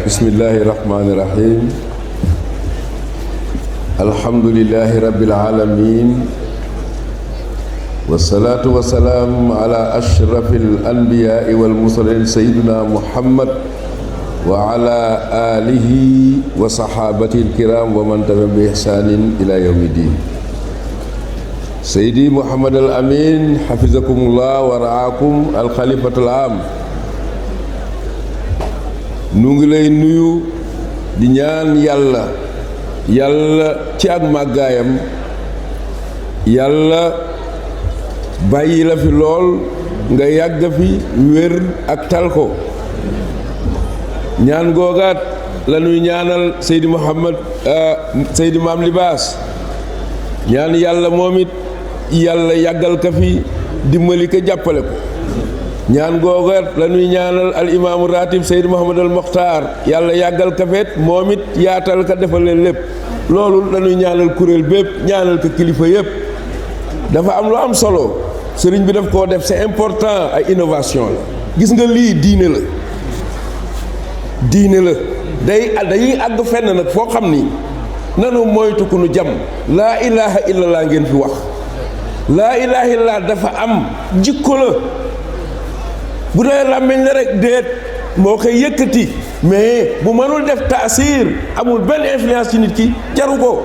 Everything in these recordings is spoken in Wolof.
bismillahi rahmani rahim. Alhamdulillahi rabbil alamin. Wassalatu wassalamu ala ashrafil anbiya'i wal mursalin sayyidina Muhammad wa ala alihi wa sahabatihi kiram wa man tabi'ahum bi ihsanin ila yawmiddin. Sayyidi Muhammad al Amin hafizakumullah wa ra'akum al khalifatul am. Nu ngi lay nuyu di ñaan yàlla ci ak màggaayam yàlla bàyyi la fi lool nga yàgg fi wér ak tal ko. ñaan googaat la ñuy ñaanal Seydi Mouhamad Seydi Maam Libaas ñaan yàlla moom it yàlla yàggal ka fi dimbali ko jàppale ko. ñaan googat la ñuy ñaanal al imaamu ratib Seydi Mouhamad al Mokhtar yàlla yàggal ka feet moom it yaatal ka defal leen lépp. loolu la ñuy ñaanal kuréel bépp ñaanal ko kilifa yépp. dafa am lu am solo sëriñ bi daf koo def c'est important ay innovation la. gis nga lii diine la dañuy àgg fenn nag foo xam ni nanu moytu ku nu jam. laa ilaha illallah ngeen fi wax. laa ilaha illallah dafa am jikko la. bu dee làmmiñ la rek déet moo koy yëkkati mais bu mënul def taasir amul benn influence ci nit ki jaru ko.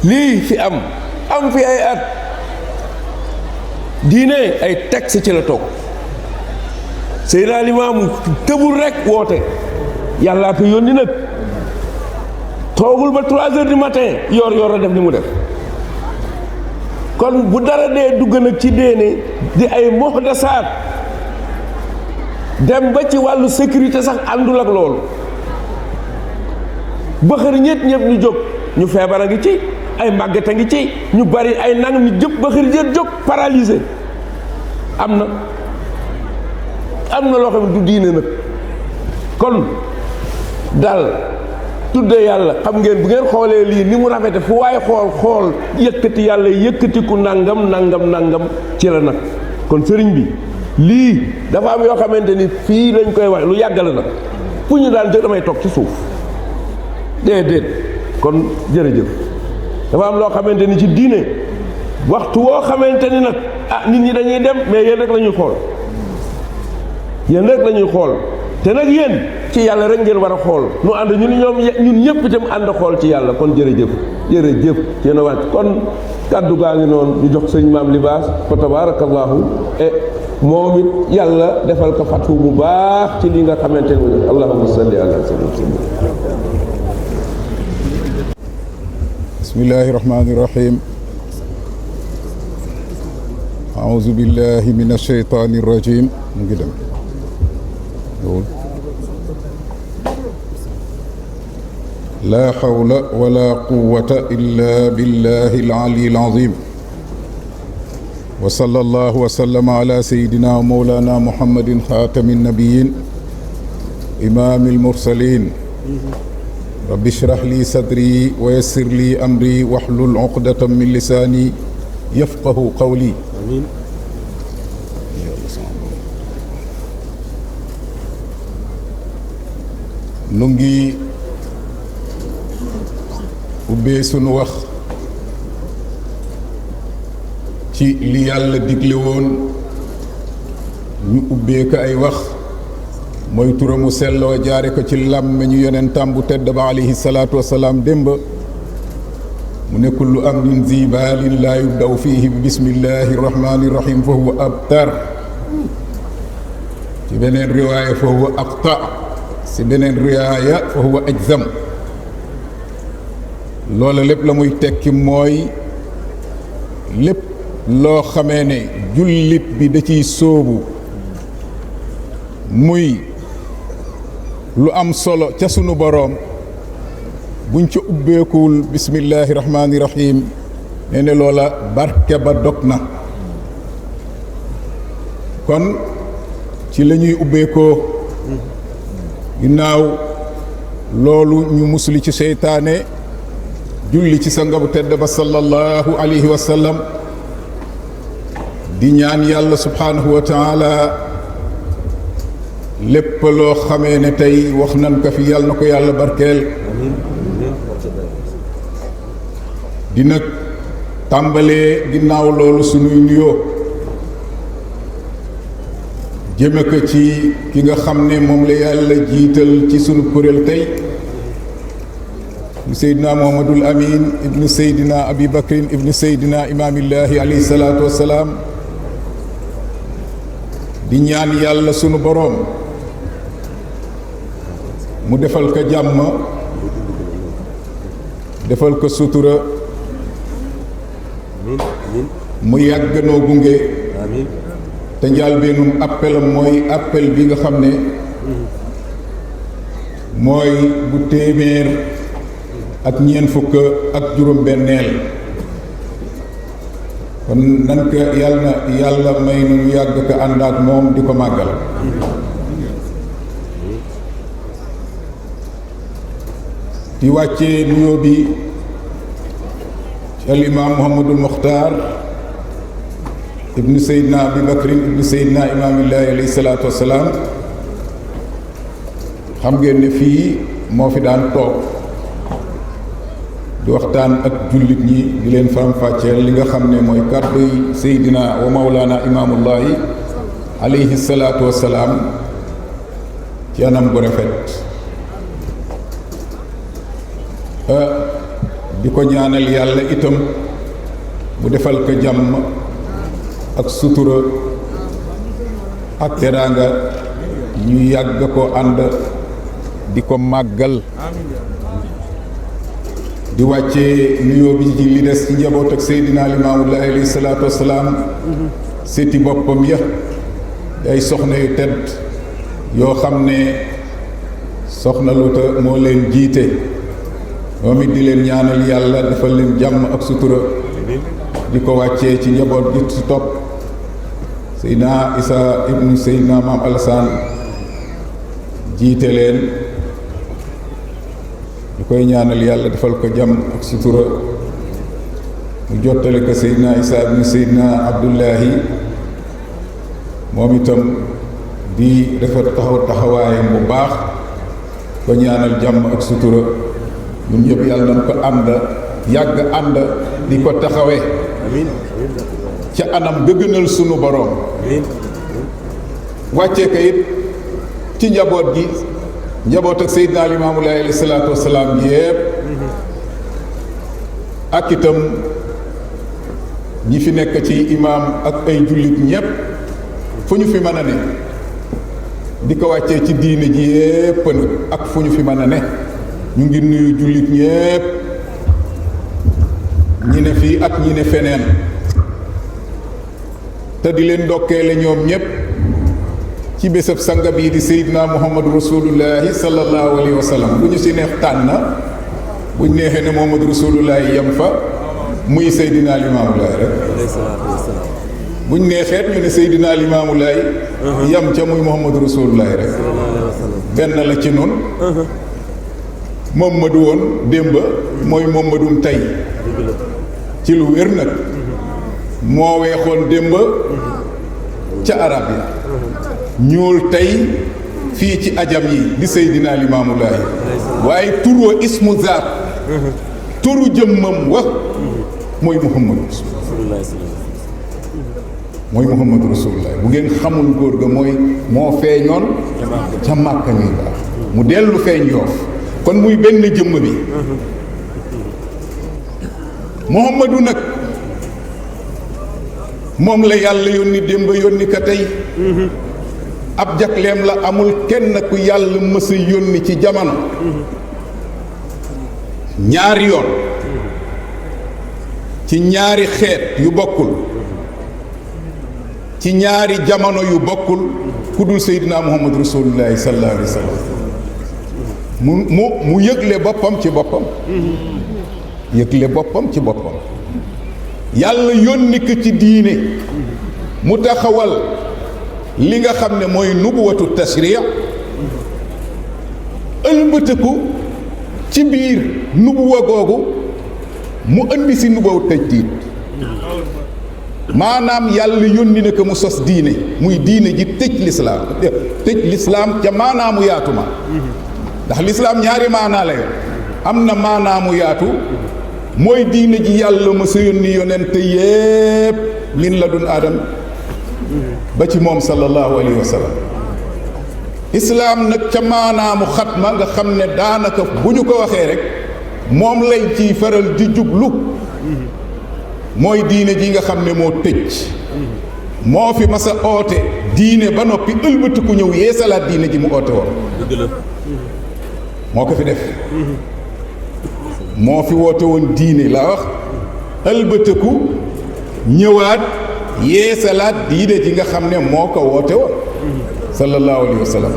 lii fi am fi ay at diine ay texte ci la toog. Seydina Limaamu tëbul rek woote yàllaa ko yónni nag toogul ba 3 heures du matin yor a def li mu def. kon bu dara dee dugg nag ci déene di ay muhdasaat dem ba ci wàllu sécurité sax àndul ak loolu bëxër ñett ñëpp ñu jóg ñu feebar a ngi ci ay màgget a ngi ci ñu bari ay nangam ñu jëpp bëxër ñett jóg paralysé am na loo xam ne du diine nag. kon daal tudde yàlla xam ngeen bu ngeen xoolee lii ni mu rafete fu waaye xool yëkkati yàlla yëkkatiku nangam ci la nag. kon sëriñ bi lii dafa am yoo xamante ni fii lañ koy wax lu yàggale nag fu ñu daan jël damay toog ci suuf déedéet. kon jërëjëf dafa am loo xamante ni ci diine waxtu woo xamante ni nag nit ñi dañuy dem mais yéen rek la ñuy xool te nag yéen ci yàlla rek ngeen war a xool nu ànd ñun ñëpp itam ànd xool ci yàlla. kon jërëjëf yéen a wàcc. kon kàddu gaa ngi noonu ñu jox sëñ Maam Libaas fa tabarakallahu moom it yàlla defal ko fatu bu baax ci li nga xamante ni allahumma salli ala sayyidina. bismillahi rahmani rahim. a'udhu billahi minash shaytanir rajim. mu ngi dem laa hawla wala quwwata illa billahi al-ali al-azim. wa sallallahu wa sallama ala sayyidina mawlana muhammadin xaatami nabiyyin imaami al-mursalin. rabbi shrah li sadri wa yassir li amri wahlul uqdatan min lisaani yafqahu qawli. nu ngi ubbee sunu wax ci li yàlla digle woon ñu ubbee ko ay wax mooy turamu selloo jaare ko ci làmmiñu yonentam bu tedd ba alayhi salaatu wasalaam démb mu ne kullu amrin zi baalin laa yubdaw fiihi bi bismillahi rahmani rahim fa huwa abtar. ci beneen riwaaya fa huwa aqta. ci beneen riwaaya fa huwa ajzam. loola lépp la muy tekki mooy lépp loo xamee ne jullit bi da ciy sóobu muy lu am solo ca sunu boroom buñ ca ubbeekuwul bismillahi rahmaani rahim nee ne loola barke ba dog na. kon ci la ñuy ubbeekoo ginnaaw loolu ñu musli ci seytaane julli ci sanga bu tedd ba sallallahu alayhi wa sallam di ñaan yàlla subhaanahu wa taala lépp loo xamee ne tey wax nañ ko fi yàlla na ko yàlla barkeel dina tàmbalee ginnaaw loolu sunuy nuyoo jëme ko ci ki nga xam ne moom la yàlla jiital ci sunu kuréel tey Seydina Muhammadul Amin ibnu Seydina Abi Bakrin ibnu Seydina imaamillaahi alayhi salaatu wassalaam di ñaan yàlla sunu boroom mu defal ko jàmm defal ko sutura mu yàgg noo gunge te njàlbeenum appelam mooy appel bi nga xam ne mooy bu téeméer ak ñeent fukk ak juróom-benneel kon nan ko yàlla may nu ñu yàgg ko ànd ak moom di ko màggal di wàccee nuyoo bi ci al imaam Muhammadul Muxtaar ibnu Seydina Abi Bakrin ibnu Seydina imaamillaahi alayhi salaatu wassalaam xam ngeen ne fii moo fi daan toog di waxtaan ak jullit ñi di leen faram-fàcceel li nga xam ne mooy kàddu yi Seydina wa Mawlana imaamullahi alayhi salaatu wassalaam ci anam bu rafet di ko ñaanal yàlla itam mu defal ko jàmm ak sutura ak teraanga ñu yàgg ko ànd di ko màggal di wàccee nuyoo bi ci li des ci njaboot ak Seydina Limaamullahi alayhi salaatu wassalaam seeti boppam ya ay soxna yu tedd yoo xam ne soxna Luuta moo leen jiite moom it di leen ñaanal yàlla defal leen jàmm ak sutura di ko wàccee ci njaboot gi ci topp Seydina Isa ibnu Seydina Maam Alasaan jiite leen ñu koy ñaanal yàlla defal ko jàmm ak sutura mu jottale ko Seydina Isa ibnu Seydina Abdullahi moom itam di rafet taxawaayam bu baax ko ñaanal jàmm ak sutura ñun ñëpp yàlla nañ ko ànd yàgg ànd di ko taxawee ca anam gëgënal sunu boroom wàccee ko it ci njaboot gi njaboot ak Seydina Limaamullaahi alayhi salaatu wassalaam yépp ak itam ñi fi nekk ci imaam ak ay jullit ñépp fu ñu fi mën a ne di ko wàccee ci diine ji yépp nag ak fu ñu fi mën a ne ñu ngi nuyu jullit ñépp ñi ne fii ak ñi ne feneen te di leen ndokkeele ñoom ñépp ci bésab sanga bii di Seydina Muhammadu Rasulullahi sallallahu alayhi wa sallam bu ñu si neex tànn buñ neexee ne Muhammadu Rasulullahi yem fa muy Seydina Limaamullahi rek buñ neexeet ñu ne Seydina Limaamullahi yem ca muy Muhammadu Rasulullahi rek benn la ci noonu Muhammadu woon démb mooy Muhammadum tey ci lu wér nag moo weexoon démb ca arab ya ñuul tey fii ci ajam yi di Seydina Limaamullaahi waaye turoo ismu zaat turu jëmmam wa mooy Muhammadu Rasulullaahi bu ngeen xamul góor ga mooy moo feeñoon ca Màkka ñuy baax mu dellu feeñ Yoof kon muy benn jëmm bi Muhammadu nag moom la yàlla yónni démb yónni ka tey ab jakleem la amul kenn ku yàlla mës a yónni ci jamono ñaari yoon ci ñaari xeet yu bokkul ci ñaari jamono yu bokkul ku dul Seydina Muhammad Rasulullahi sallallahu alayhi wa sallam mu yëgle boppam ci boppam yëgle boppam ci boppam yàlla yónni ko ci diine mu taxawal li nga xam ne mooy nubuwatu tashriya ëlbëtëku ci biir nubuwa googu mu indi si nubuwatu tajdiid maanaam yàlla yónni na ko mu sos diine muy diine ji tëj lislaam ca maanaamu yaatu ma ndax lislaam ñaari maanaa la yor am na maanaamu yaatu mooy diine ji yàlla ma sa yónni yonent yépp min la dun aadam ba ci moom sallallahu alayhi wa sallam islaam nag ca maanaamu xatma nga xam ne daanaka bu ñu ko waxee rek moom lañ ciy faral di jublu mooy diine ji nga xam ne moo tëj moo fi mas a oote diine ba noppi ëlbatiku ñëw yeesalaat diine ji mu oote woon moo ko fi def moo fi woote woon diine laa wax ëlbatiku ñëwaat yeesalaat diine ji nga xam ne moo ko woote woon sallallahu alayhi wa sallam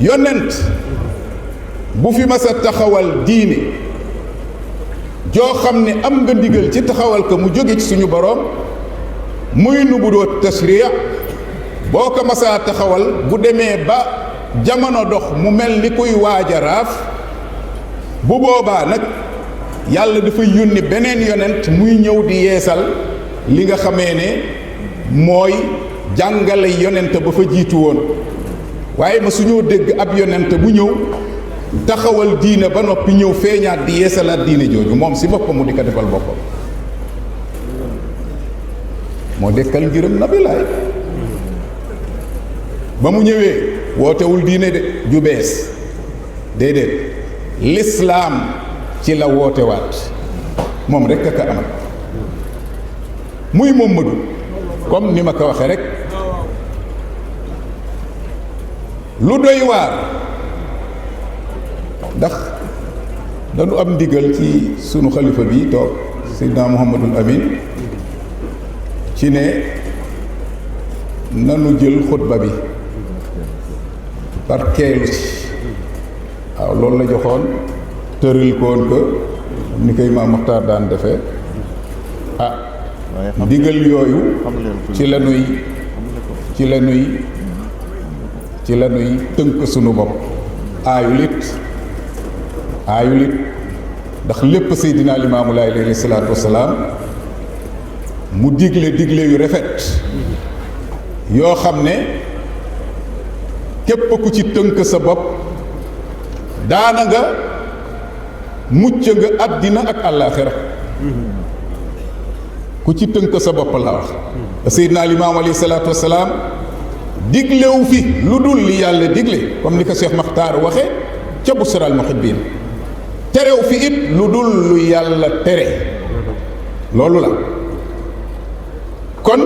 yonent bu fi mas a taxawal diine joo xam ne am nga ndigal ci taxawal ko mu jóge ci suñu boroom muy nu bu doo tashriya boo ko masaa taxawal bu demee ba jamono dox mu mel ni kuy waaj a raaf bu boobaa nag yàlla dafay yónni beneen yonent muy ñëw di yeesal li nga xamee ne mooy jàngale yonent ba fa jiitu woon waaye ma suñoo dégg ab yonent bu ñëw taxawal diine ba noppi ñëw feeñaat di yeesalaat diine jooju moom si boppam mu di ko defal boppam moo dekkal ngërëm nabilaay ba mu ñëwee wootewul diine de ju bees déedéet lislaam ci la wootewaat moom rek a ka amal muy Muhammadu comme ni ma ko waxe rek lu doy waar ndax dañu am ndigal ci sunu xalifa bi toog Seydina Mouhamadul Amin ci ne nanu jël xutba bi par keelu ci waaw loolu la joxoon tëral koon ko ni koy Maam Maxtaar daan defee ndigal yooyu ci la nuy tënk sunu bopp aayul it ndax lépp Seydina Limaamu Laay alayhi salaatu wasalaam mu digle yu rafet yoo xam ne képp ku ci tënk sa bopp daana nga mucc nga àddina ak àllaaxira ku ci tënk sa bopp la wax Seydina Limaamu alayhi salaatu wasalaam diglewu fi lu dul li yàlla digle comme ni ko Cheikh Makhtar waxe ca Busral Muhibbin terew fi it lu dul lu yàlla tere loolu la kon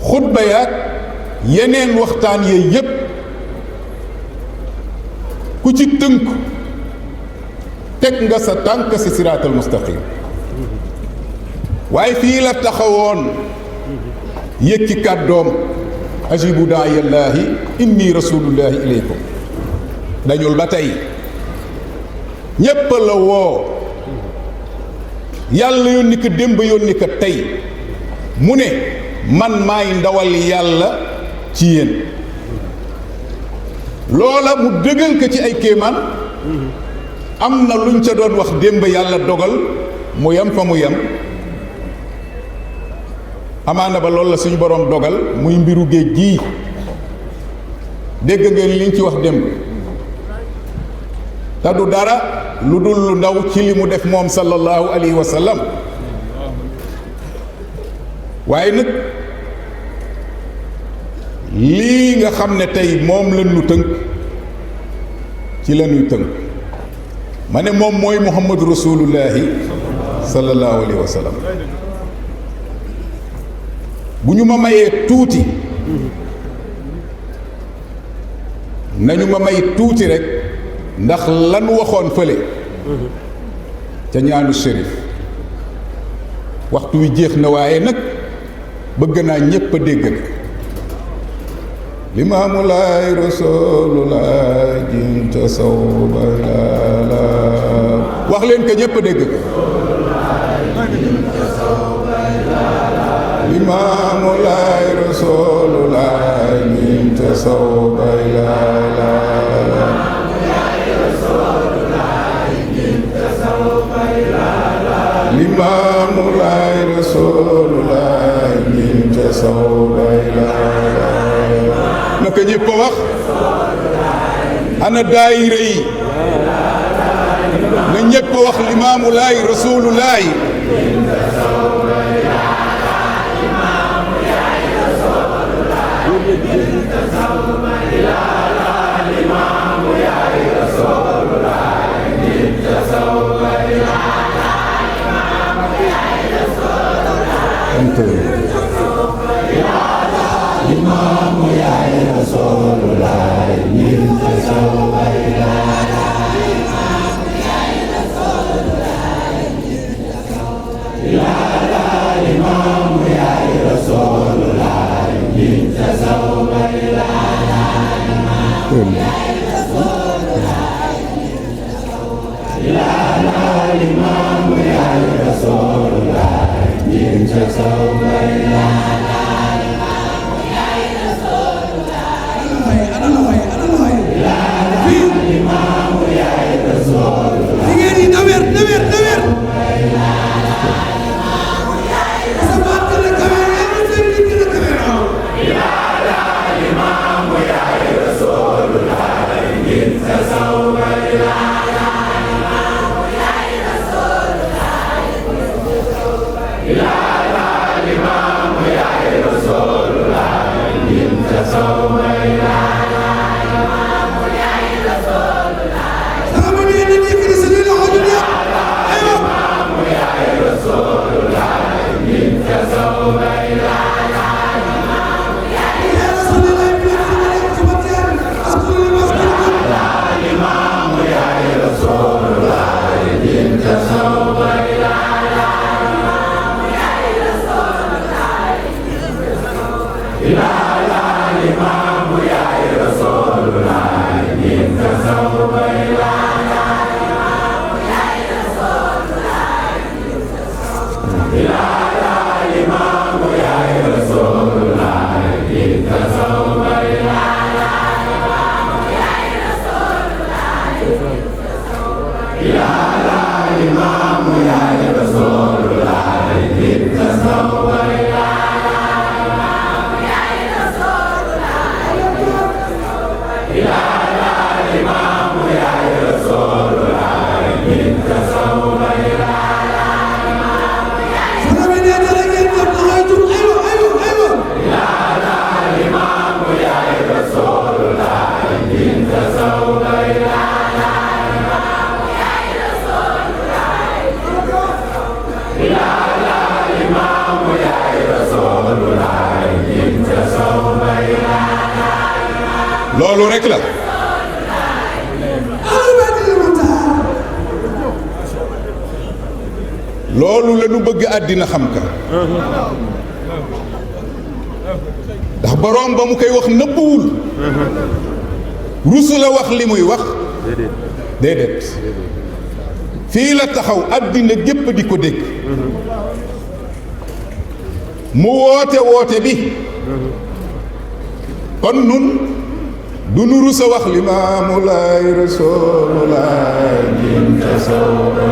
xutba yaak yeneen waxtaan yee yépp ku ci tënk teg nga sa tànk si siraatal mustaqim waaye fii la taxawoon yëkki kàddoom ajibu daayallaahi inni rasulullahi ilaykum dañul ba tey ñépp la woo yàlla yónni ko démb yónni ko tey mu ne man maay ndawal yàlla ci yéen loola mu dëggal ko ci ay kéemaan am na luñ ca doon wax démb yàlla dogal mu yem fa mu yem amaana ba loolu la suñu boroom dogal muy mbiru géej gii dégg ngeen liñ ci wax démb te du dara lu dul lu ndaw ci li mu def moom sallallahu alayhi wa sallam waaye nag lii nga xam ne tey moom la ñu tënk ci la ñuy tënk ma ne moom mooy muhammadu rasulullahi sallallahu alayhi wa sallam bu ñu ma mayee tuuti nañu ma may tuuti rek ndax lan waxoon fële ca ñaanu shérif waxtu wi jeex na waaye nag bëgg naa ñépp a dégg limaamu laay rasulullah jinta sawba la wax leen ko ñépp a dégg limaamu laay rasulullah jinta sawba la limaamu rasulullah min tasawba naka ñëpp a wax ana daayira yi na ñëpp a wax limaamu laay rasulullah loolu rek la loolu la ñu bëgg àddina xam ka ndax boroom ba mu koy wax nëbbuwul rusu la wax li muy wax déedéet fii la taxaw àddina gépp di ko dégg mu woote bi kon nun du nu rus a wax limaamu laay rasulullah min tasawba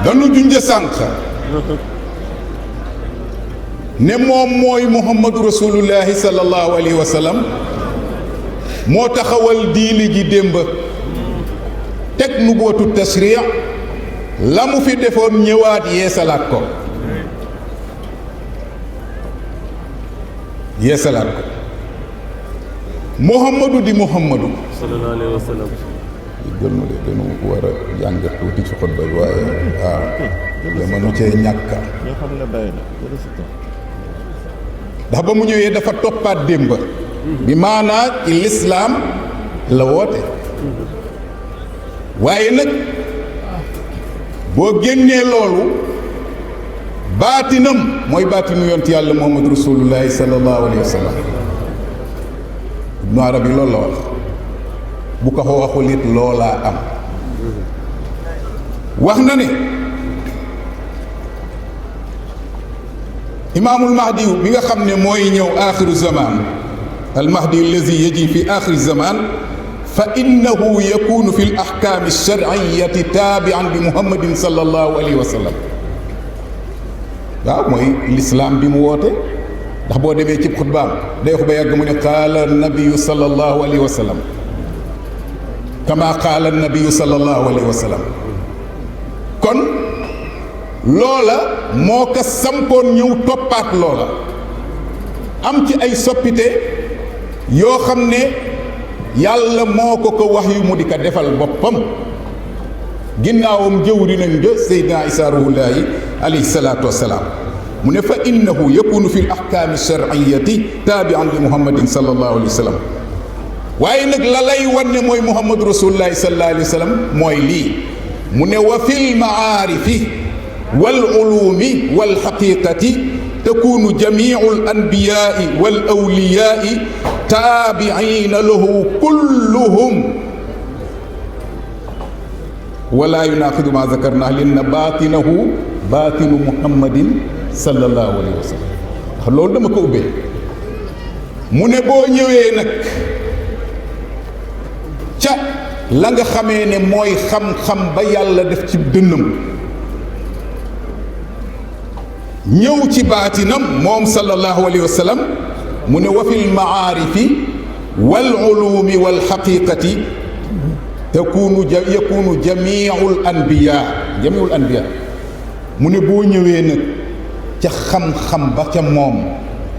danu junj sànq ne moom mooy muhammadu rasulullahi sallallahu alayhi wa sallam moo taxawal diini ji démb teg nu bootu tashri' la mu fi defoon ñëwaat yeesalaat ko muhammadu di muhammadu sallallahu alayhi wa sallam gël nu de dañu war a jàng tuuti ci xutba bi waaye waaw dama nu cee ñàkka ndax ba mu ñëwee dafa toppaat démb bi maanaa ci lislaam la woote waaye nag boo génnee loolu baatinam mooy baatinu yonent yàlla muhammad rasulullahi sallallahu alayhi wa sallam ibnu arabi loolu la wax bu ko waxul it loolaa am wax na ne imaamul mahdi bi nga xam ne mooy ñëw axiru zaman al mahdi allazi yaji fi axiri zaman fa innahu yakunu fi l ahkaami alsharciyati taabian bi muhammadin sallallahu alayhi wa sallam waaw mooy lislaam bi mu woote ndax boo demee ci xutbaam day wax ba yàgg mu ne qaala nabiyu sallallahu alayhi wa sallam kama qaala nabiyu sallallahu alayhi wa sallam kon loola moo ko sampoon ñëw toppaat loola am ci ay soppite yoo xam ne yàlla moo ko wax yu mu di ko defal boppam ginnaawam jëwrinam ja Seydina Isaa ruhullaahi alayhi salaatu wassalaam mu ne fa innahu yakunu fi l ahkaami sharciyati taabian li muhammadin sallallahu alayhi wa sallam waaye nag la lay wan ne mooy muhammadu rasulullahi sallallahu alayhi wa sallam mooy lii mu ne wa fi l maarifi wal ulumi wal xaqiqati takunu jamiu al anbiyaai wal awliyaai taabiina lahu kulluhum wala yunaqidu ma zakarna linna baatinahu baatinu muhammadin sallallahu alayhi wa sallam ndax loolu dama ko ubbee mu ne boo ñëwee nag ca la nga xamee ne mooy xam-xam ba yàlla def ci dënnam ñëw ci baatinam moom sallallahu alayhi wa sallam mu ne wa fil maarifi wal ulumi wal xaqiqati yakunu jamiul anbiya mu ne boo ñëwee nag ca xam-xam ba ca moom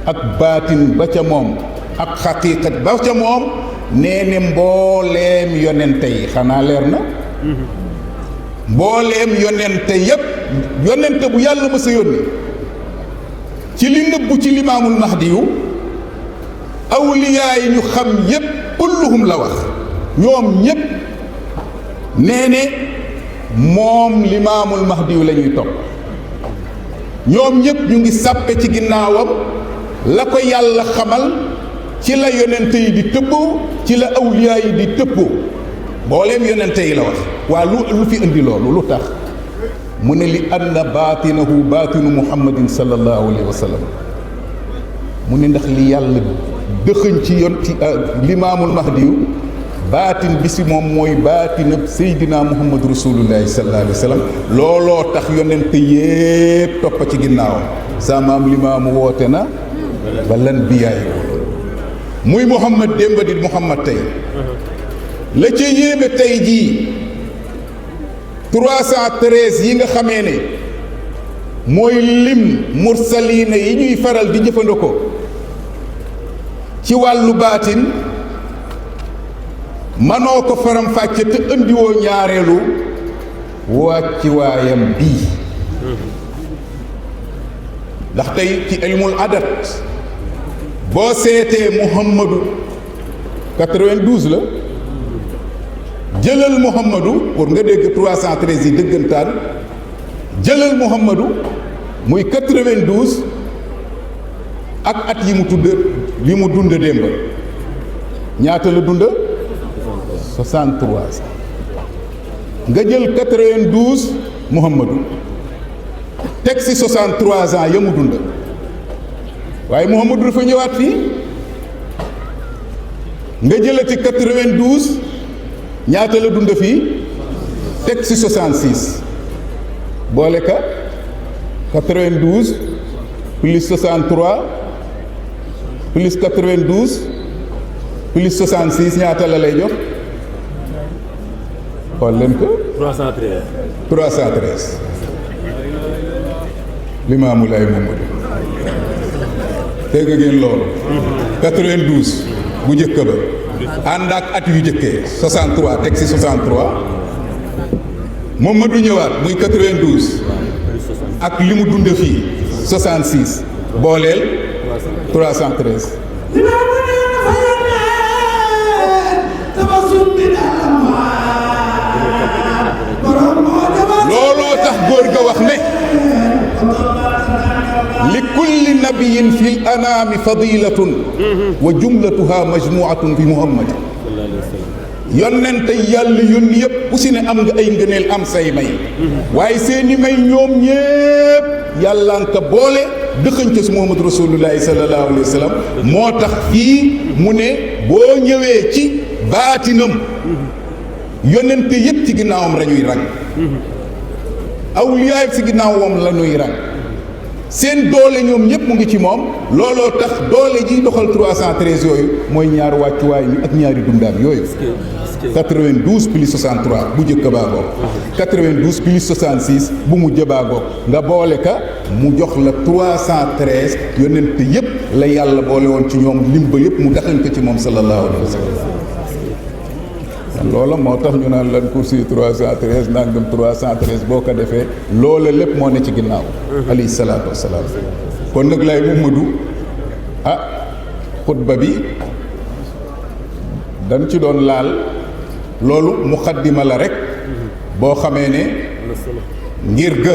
ak baatin ba ca moom ak xaqiqat ba ca moom nee ne mbooleem yonente yi xanaa leer na mbooleem yonente yépp yonente bu yàlla ma sa yónni ci li nëbbu ci limaamul mahdi yu awliyaa yi ñu xam yépp kulluhum la wax ñoom ñépp nee ne moom limaamul mahdi yu la ñuy topp ñoom ñépp ñu ngi sàppe ci ginnaawam la ko yàlla xamal ci la yonente yi di tëbboo ci la awliyaa yi di tëbboo mbooleem yonente yi la wax waa lu fi indi loolu lu tax mu ne li anna baatinahu baatinu muhammadin sallallahu alayhi wa sallam mu ne ndax li yàlla dëxëñ ci limaamul mahdi yu baatin bi si moom mooy baatinab seydina muhammad rasulullahi sallallahu alayhi wa sallam looloo tax yonente yépp toppa ci ginnaawam sa maam limaamu woote na ba lan biyaay muy muhammad démba di muhammad tey la ca yéeme tey jii 313 yi nga xamee ne mooy lim mursaliina yi ñuy faral di jëfandikoo ci wàllu baatin manoo ko faram fàcce te indiwoo ñaareelu wàcci waayam bii ndax tey ci ilmul adat boo seetee muhammadu 92 la jëlal muhammadu pour nga dégg 313 yi dëggantaan jëlal muhammadu muy 92 ak at yi mu tudd li mu dund démb ñaata la dund 63 ans nga jël 92 muhammadu teg si 63 ans ya mu dund waaye muhammadu dafa ñëwaat fii nga jëlati 92 ñaata la dund fii teg si 66 boole ka 92 plus 63 plus 92 plus 66 ñaata la lay jox xool leen ko 313 313 Limaamu Laay Mamadu dégg ngeen loolu 92 bu njëkk ba ànd ak at yu jëkkee 63 teg si 63 Mamadou ñëwaat muy 92 ak li mu dund fii 66 booleel 313 looloo tax góor ga wax ne li kulli nabiyin fi l anaami fadilatun wa jumlatuha majmuatun fi muhammadin yonente yàlla yónni yëpp ku si ne am nga ay ngëneel am say may waaye seeni may ñoom ñépp yàlla nga ko boole dëxëñ ca su muhammad rasulullahi sallallahu alayhi wa sallam moo tax fii mu ne boo ñëwee ci baatinam yonente yëpp ci ginnaawam la ñuy rang awliyaa yëpp ci ginnaawam la ñuy rang seen doole ñoom ñëpp mu ngi ci moom looloo tax doole ji doxal 313 yooyu mooy ñaar wàccuwaay mi ak ñaari dundaam yooyu 92 plus 63 bu njëkk baa goog 92 plus 66 bu mujj baa goog nga boole ka mu jox la 313 yonent yëpp la yàlla boole woon ci ñoom lim ba yëpp mu daxañ ko ci moom sallallahu alayhi wa sallam loola moo tax ñu naan lan kursi 313 nangam 313 boo ko defee loola lépp moo ne ci ginnaaw alayhi salaatu wasalaam kon nag lay Mamadou xutba bi dañ ci doon laal loolu muqaddima la rek boo xamee ne ngir ga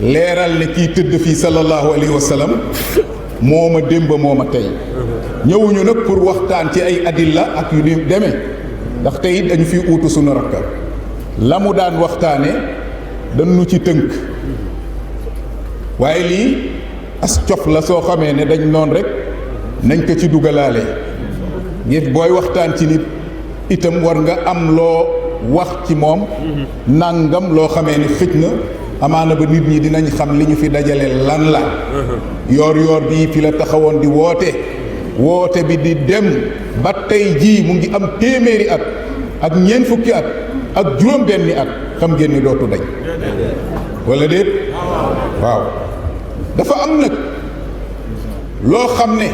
leeral ne kii tëdd fii sallallahu alayhi wa sallam moo ma démb moo ma tey ñëwuñu nag pour waxtaan ci ay adilla ak yu ni demee ndax tey dañu fi uutu sunu rakka la mu daan waxtaane dañu ci tënk waaye lii as cof la soo xamee ne dañ noon rek nañ ko ci dugalaale ngir booy waxtaan ci nit itam war nga am loo wax ci moom nangam loo xamee ne xëj na amaana ba nit ñi dinañ xam li ñu fi dajale lan la yoor yoor bii fi la taxawoon di woote bi di dem ba tey jii mu ngi am téeméeri at ak ñeent fukki at ak juróom benni at xam ngeen ni dootu dañ wala déet waaw dafa am nag loo xam ne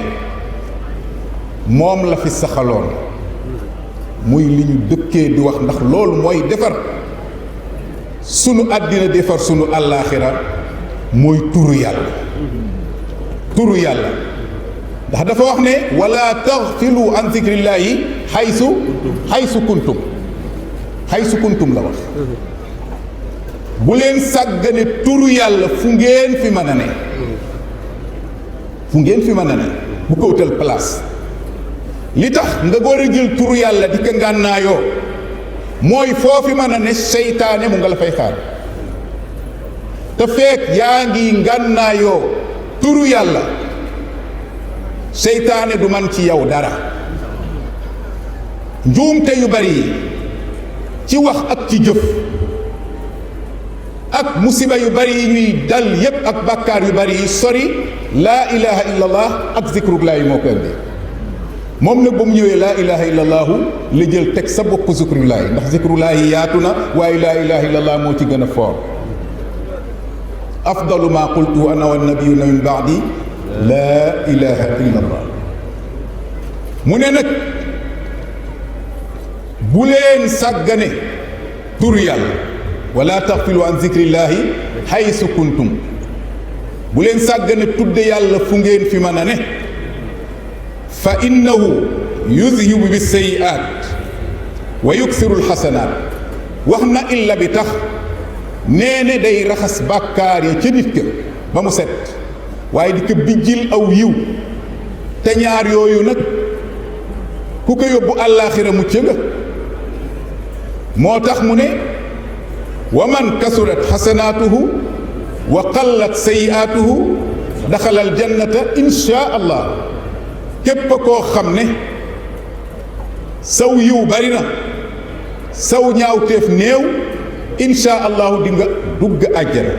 moom la fi saxaloon muy li ñu dëkkee di wax ndax loolu mooy defar sunu àddina defar sunu àllaaxira mooy turu yàlla ndax dafa wax ne wala taxfilu an zikrillaahi xaysu kuntum la wax bu leen sàggane turu yàlla fu ngeen fi mën a ne bu ko wutal place li tax nga war a jël turu yàlla di ko ngànnaayoo mooy foofi mën a ne seytaane mu nga la fay xaar te fekk yaa ngi ngànnaayoo turu yàlla seytaane du man ci yow dara njuumte yu bari yi ci wax ak ci jëf ak musiba yu bari yi ñuy dal yépp ak bàkkaar yu bari yi sori laa ilaha illallah ak zikrullah yi moo ko indi moom nag ba mu ñëwee laa ilaha illallahu la jël teg sa bopp zikrullah yi ndax zikrullah yi yaatu na waaye laa ilaha illallah moo ci gën a foor afdalu ma qultu ana wa nabiyuna min baadi laa ilaha illallah mu ne nag bu leen sàggane tur yàlla wala taxfilu an zikrillahi haysu kuntum bu leen sàggane tudde yàlla fu ngeen fi mën a ne fa innahu yuzhibu bisayi'at wa yuksiru alxasanaat wax na illa bi tax nee ne day raxas bàkkaar ya ca nit ka ba mu set waaye di ko bijjil aw yiw te ñaar yooyu nag ku ko yóbbu àllaaxira mucc nga moo tax mu ne wa man kasurat xasanaatuhu wa qallat sayi'aatuhu daxala aljannata insha allah képp koo xam ne saw yiw bari na saw ñaawteef néew insha allahu di nga dugg àjjana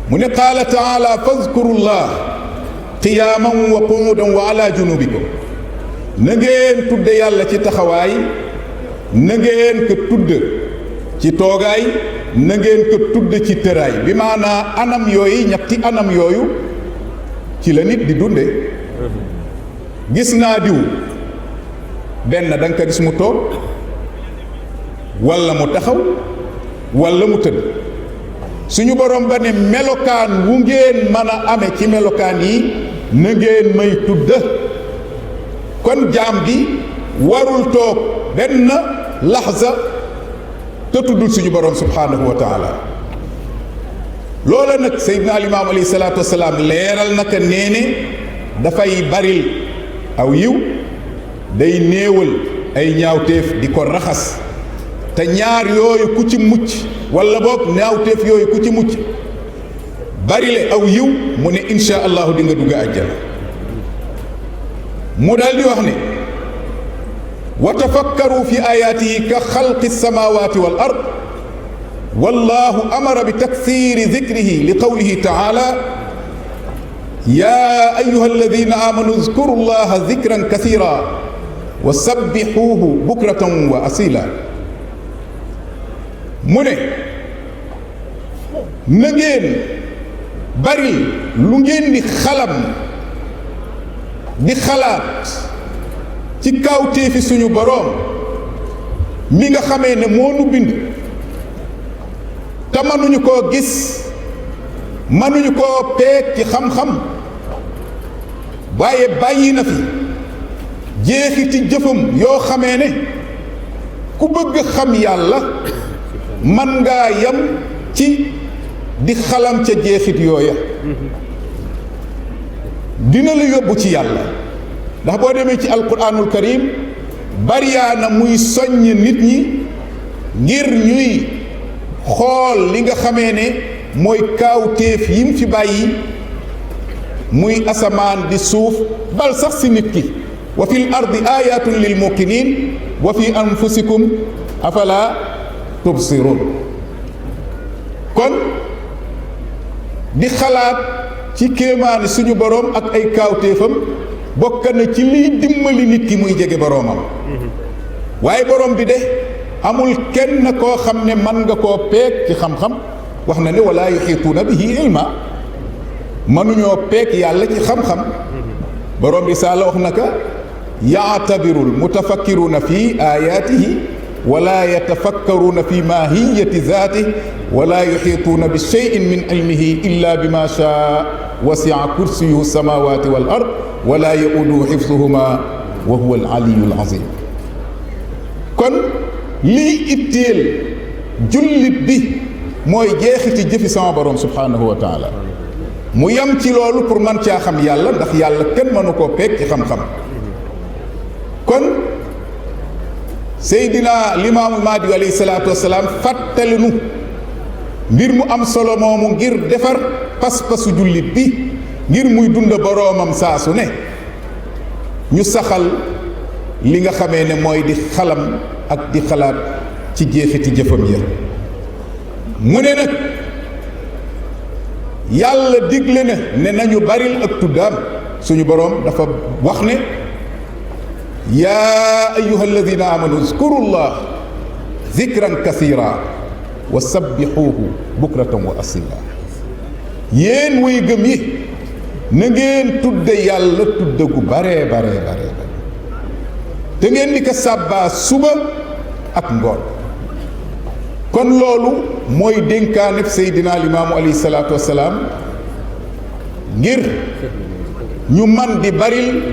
mu ne qaala taala fazkurullah qiyaaman wa qu'uudan wa ala junubikum na ngeen tudde yàlla ci taxawaay na ngeen ko tudd ci toogaay na ngeen ko tudd ci tëraay bi maanaa anam yooyu ñetti anam yooyu ci la nit di dunde gis naa diw benn da nga ko gis mu toog walla mu taxaw walla mu tëdd suñu borom ba ne melokaan wu ngeen mën a ame ci melokaan yi na ngeen may tudd kon jaam bi warul toog benn laxza te tuddul suñu borom subhanahu wa taala loola nag Seydina Alimaam alayhi salaatu wasalaam leeral naka nee ne dafay baril aw yiw day néewal ay ñaawteef di ko raxas te ñaar yooyu ku ci mucc walla boog ñaawteef yooyu ku ci mucc barile aw yiw mu ne insha allahu di nga dugg àjjana mu daal di wax ne wa tafakkaru fi ayaatihi ka xalqi samawati wal ard wallahu amara bi taksiri dikrihi li qawlihi taala ya ayuha alladina amanu uzkuru llaha dikran kasira wa sabbixuuhu bukratan wa asila mu ne na ngeen bari lu ngeen di di xalaat ci kawtéefi suñu boroom mi nga xamee ne moo nu bind te mënuñu koo gis mënuñu koo peeg ci xam-xam waaye bàyyi na fi jeexiti jëfam yoo xamee ne ku bëgg xam yàlla man ngaa yam ci di xalam ca jeexit yooya dina la yóbbu ci yàlla ndax boo demee ci alquranul karim bariyaana muy soññ nit ñi ngir ñuy xool li nga xamee ne mooy kaawteef yim fi bàyyi muy asamaan di suuf bal sax si nit ki wa fil ardi ayatun lil muqinin wa fi anfusikum afala tubsirun kon di xalaat ci kéemaani suñu boroom ak ay kaawteefam bokk na ci liy dimbali nit ki muy jege boroomam waaye boroom bi de amul kenn koo xam ne mën nga koo peeg ci xam-xam wax na ne wala yuxiituuna bihi ilma mënuñoo peeg yàlla ci xam-xam boroom bi saa la wax naka yaatabiru almutafakkiruuna fi ayaatihi wala yatafakkaruuna fi maahiyati zaatihi wala yuxiituuna bi cheyin min ilmihi illa bima shaa wasi'a kursiyuhu samawati wal ard wala yauduhu xifsuhuma wa huwa alaliyu alazim kon lii itteel jullit bi mooy jeexiti jëfi sama borom subhanahu wa taala mu yam ci loolu pour man caa xam yàlla ndax yàlla kenn mënu koo peeg ci xam-xam kon Seydina Limaamul Mahdi alayhi salaatu wasalaam fàttali nu mbir mu am solo moomu ngir defar pas-pasu jullit bi ngir muy dund boroomam saa su ne ñu saxal li nga xamee ne mooy di xalam ak di xalaat ci jeexiti jëfam ya mu ne nag yàlla digle na ne nañu baril ak tuddaam suñu boroom dafa wax ne yaa ayuha alladina amanu uzkuru llah zikran kasira wa sabbixuuhu bukratan wa asila yéen way gëm yi na ngeen tudde yàlla tudde gu bare te ngeen di ko sàbbaa suba ak ngoon kon loolu mooy dénkaaneb Seydina Limaamu alayhi salaatu wasalaam ngir ñu man di baril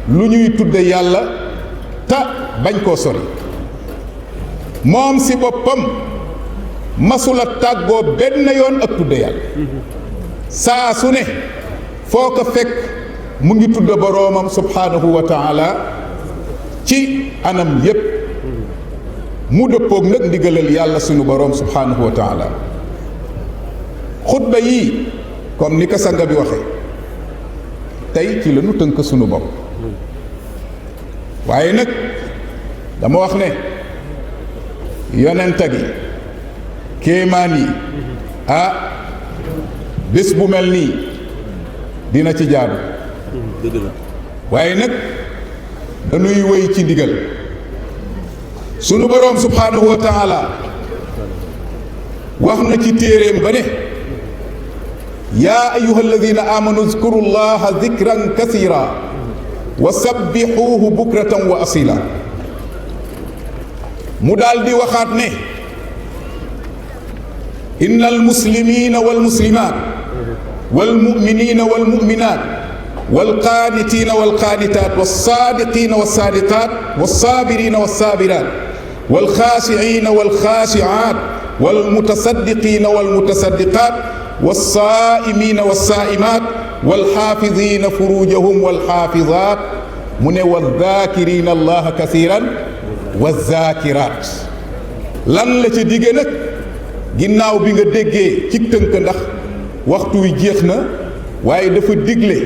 lu ñuy tudde yàlla te bañ koo sori moom si boppam masula tàggoo benn yoon ak tudde yàlla saa su ne foo ko fekk mu ngi tudde boroomam subhanahu wa taala ci anam yépp mu dëppoog nag ndigalal yàlla sunu boroom subhanahu wa taala xutba yii comme ni ko sanga bi waxe tey ci la nu tënk sunu bopp waaye nag dama wax ne yonenta gi kéemaan yi bés bu mel nii dina ci jaadu waaye nag dañuy wéy ci ndigal sunu boroom subhanahu wa taala wax na ci téeréem ba ne yaa ayuha alladina amanu uzkuru llaha dikran kasira wa sabbixuuhu bukratan wa asila mu daal di waxaat ne inna almuslimina walmuslimat walmuminina walmuminat walqanitina walqanitat walsadiqina walsadiqat walsabirina walsabirat walkhashiina walkhashiat walmutasaddiqina walmutasaddiqat walsaimina walsaimat walxaafidina furujahum walxaafizat mu ne wadhakirina allaha kathiran wazakirat lan la ca digge nag ginnaaw bi nga déggee ci tënk ndax waxtu wi jeex na waaye dafa digle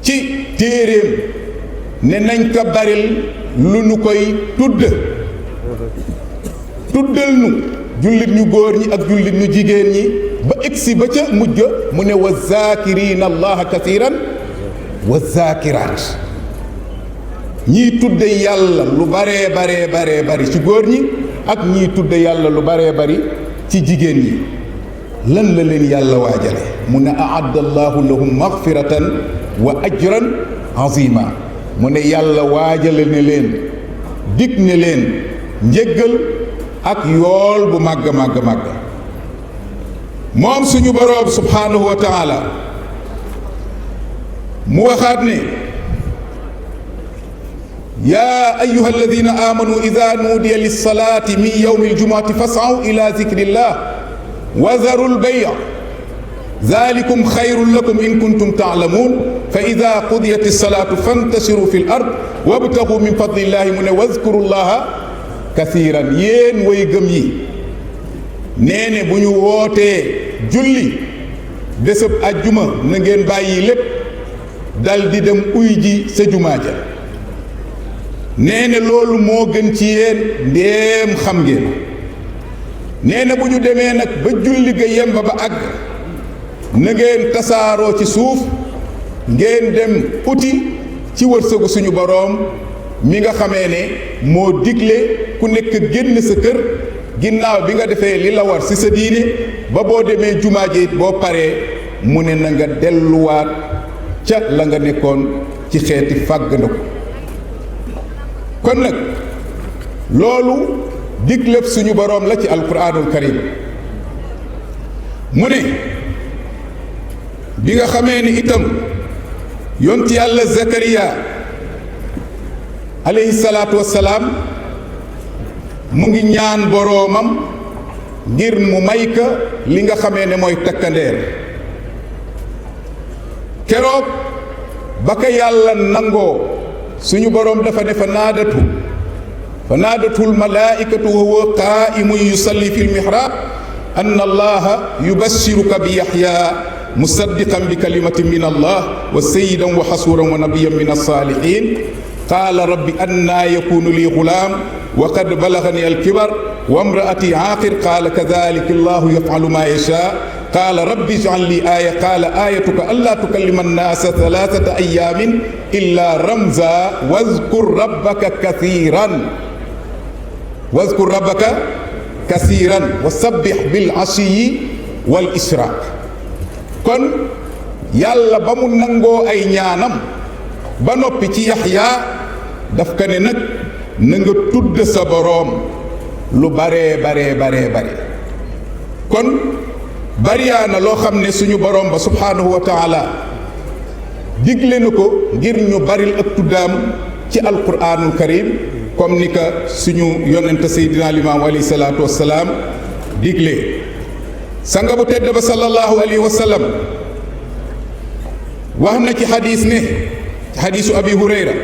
ci téeréem ne nañ ko baril lu nu koy tuddal nu jullit ñu góor ñi ak jullit ñu jigéen ñi ba egsi ba ca mujj mu ne wa zaakiriina allaha kathiran wa zaakiraat ñii tudde yàlla lu baree bari ci góor ñi ak ñii tudde yàlla lu baree bari ci jigéen ñi lan la leen yàlla waajale mu ne aadda allahu lahum magfiratan wa ajran azima mu ne yàlla waajale ne leen dig ne leen njëggal ak yool bu màgg moom suñu boroom subhaanahu wa taala mu waxaat ne yaa ayyuha alladina amanu ida nuudiya lilsalati min yawmi aljumuati fas'aw ila zikrillah wa zaru lbay' zalikum xayrun lakum in kuntum taalamuun fa ida qudiyat alsalatu fantashiru fi l ard wabtagu min fadlillahi mu ne wazkuru llaha kathiran yéen way gëm yi nee ne bu ñu wootee julli bésëb ajjuma na ngeen bàyyi lépp dal di dem uy ji sa jumaa ja nee ne loolu moo gën ci yéen ndéem xam ngeen nee na bu ñu demee nag ba julli ga yemba ba àgg na ngeen tasaaroo ci suuf ngeen dem uti ci wërsëgu suñu boroom mi nga xamee ne moo digle ku nekk génn sa kër ginnaaw bi nga defee li la war ci sa diine ba boo demee jumaa ji boo paree mu ne na nga delluwaat ca la nga nekkoon ci xeeti fàggandiku kon nag loolu digleb suñu boroom la ci alquraanul karim mu ne bi nga xamee ni itam yonti yàlla Zakariya alayhi salaatu wassalaam mu ngi ñaan boroomam ngir mu may ka li nga xamee ne mooy takkandeer keroog ba ka yàlla nangoo suñu boroom dafa ne fa naadatul malaaikatu wa huwa qaa'imun yusalli fi lmihrab anna allaha yubashiruka bi yaxya musaddiqan bi kalimatin min allah wa sayyidan wa xasuuran wa nabiyan min alsaalihin qaala rabbi annaa yakunu lii gulaam wa qad balagani alkibar wa imraati aaqir qaala kadalika allahu yafcalu maa yashaa qaala rabbi ijcal lii aaya qaala aayatuka allaa tukallima annaasa talaatata ayaamin illaa ramza wazkur rabbaka kasiiran wa sabbix bil ashiyi wal ishraaq kon yàlla ba mu nangoo ay ñaanam ba noppi ci yaxyaa daf ka ne nag na nga tudd sa boroom lu bare kon bariyaana loo xam ne suñu boroom ba subhaanahu wa taala digle na ko ngir ñu baril ak tuddaam ci alquraanul karim comme ni ka suñu yonente seydina limaamu alayhi salaatu wassalaam digle sanga bu tedd ba sallallahu alayhi wa sallam wax na ci xadis ne xadisu abi hurayra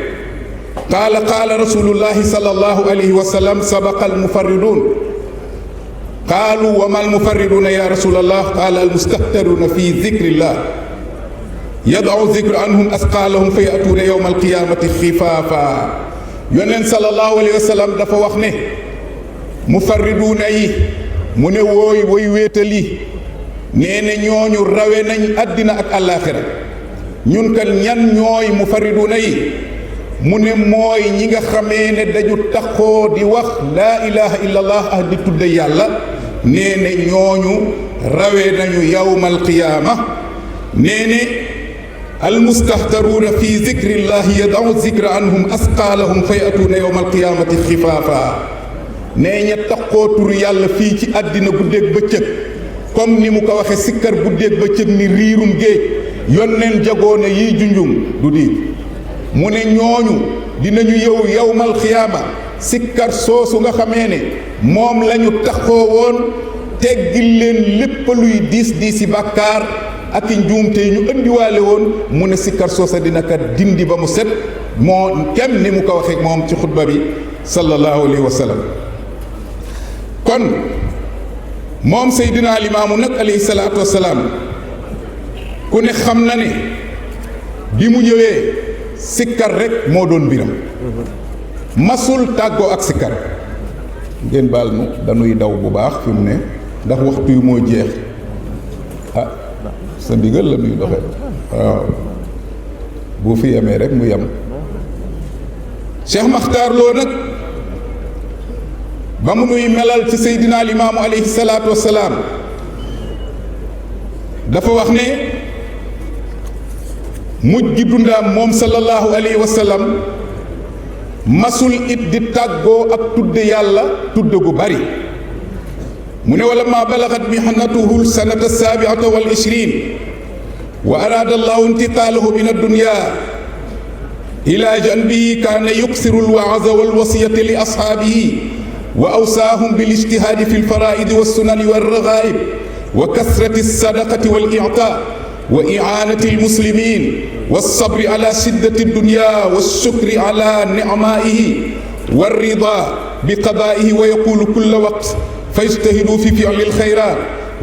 qaala qaala rasulullahi sallallahu alayhi wa sallam sabaqa almufarridun qaalu wa ma almufarriduna ya rasulallah qaala almustahtaruna fi dikrillah yadau dikru anhum asqaalahum fa yatuuna yowma alqiyamati xifaafa yoneen sallallahu alayhi wa sallam dafa wax ne mufarriduuna yi mu ne woy wéetal yi nee ne ñooñu rawe nañ àddina ak àllaaxira ñun kan ñan ñooy mufarriduuna yi mu ne mooy ñi nga xamee ne dañu taxoo di wax laa ilaha illallah ak di tudde yàlla nee ne ñooñu rawe nañu yawmal qiyaama nee ne almustahtaruuna fi zikrillahi yadau zikra anhum asqaalahum fa yatuuna yowma alqiyaamati xifaafa nee ña taxoo tur yàlla fii ci àddina guddeeg bëccëg comme ni mu ko waxe sikkar guddeeg bëccëg ni riirum géej yonneen jagoone yiy junjum du diig mu ne ñooñu dinañu yow yowmal xiyaama sikkar soosu nga xamee ne moom la ñu taxoo woon teggil leen lépp luy diis diisi bàkkaar ak i njuumte yi ñu indiwaale woon mu ne sikkar soosa dina ka dindi ba mu set moo kem ni mu ko waxee moom ci xutba bi sallallahu alayhi wa sallam kon moom Seydina Limaamu nag alayhi salaatu wa salaam ku ne xam na ne bi mu ñëwee sikkar rek moo doon mbiram masul tàggoo ak sikkar ngeen baal nu dañuy daw bu baax fi mu ne ndax waxtu yu moo jeex sa ndigal la muy doxee waaw bu fi yemee rek mu yem Cheikh Makhtar Lo nag ba mu nuy melal ci Seydina Limaamu alayhi salaatu wassalaam dafa wax ne mujj gi dundaam moom sallallahu alayhi wa sallam masul it di tàggoo ak tudde yàlla tudde gu bari mu ne wala ma balagat mihnatuhu sanata sabiata wal ishrin wa arada allahu intiqaalahu min addunya ila janbihi kaana yuksiru alwaaza walwasiyata li ashaabihi wa awsaahum bilijtihaadi fi alfaraa'idi wassunani walragaa'ib wa kasrati alsadaqati walictaa wa i'aanati almuslimin walsabri ala shiddati addunya walshukri ala nicmaa'ihi walridaa biqadaa'ihi wa yaqulu kulla waqt fajtahiduu fi fi'li alxayraat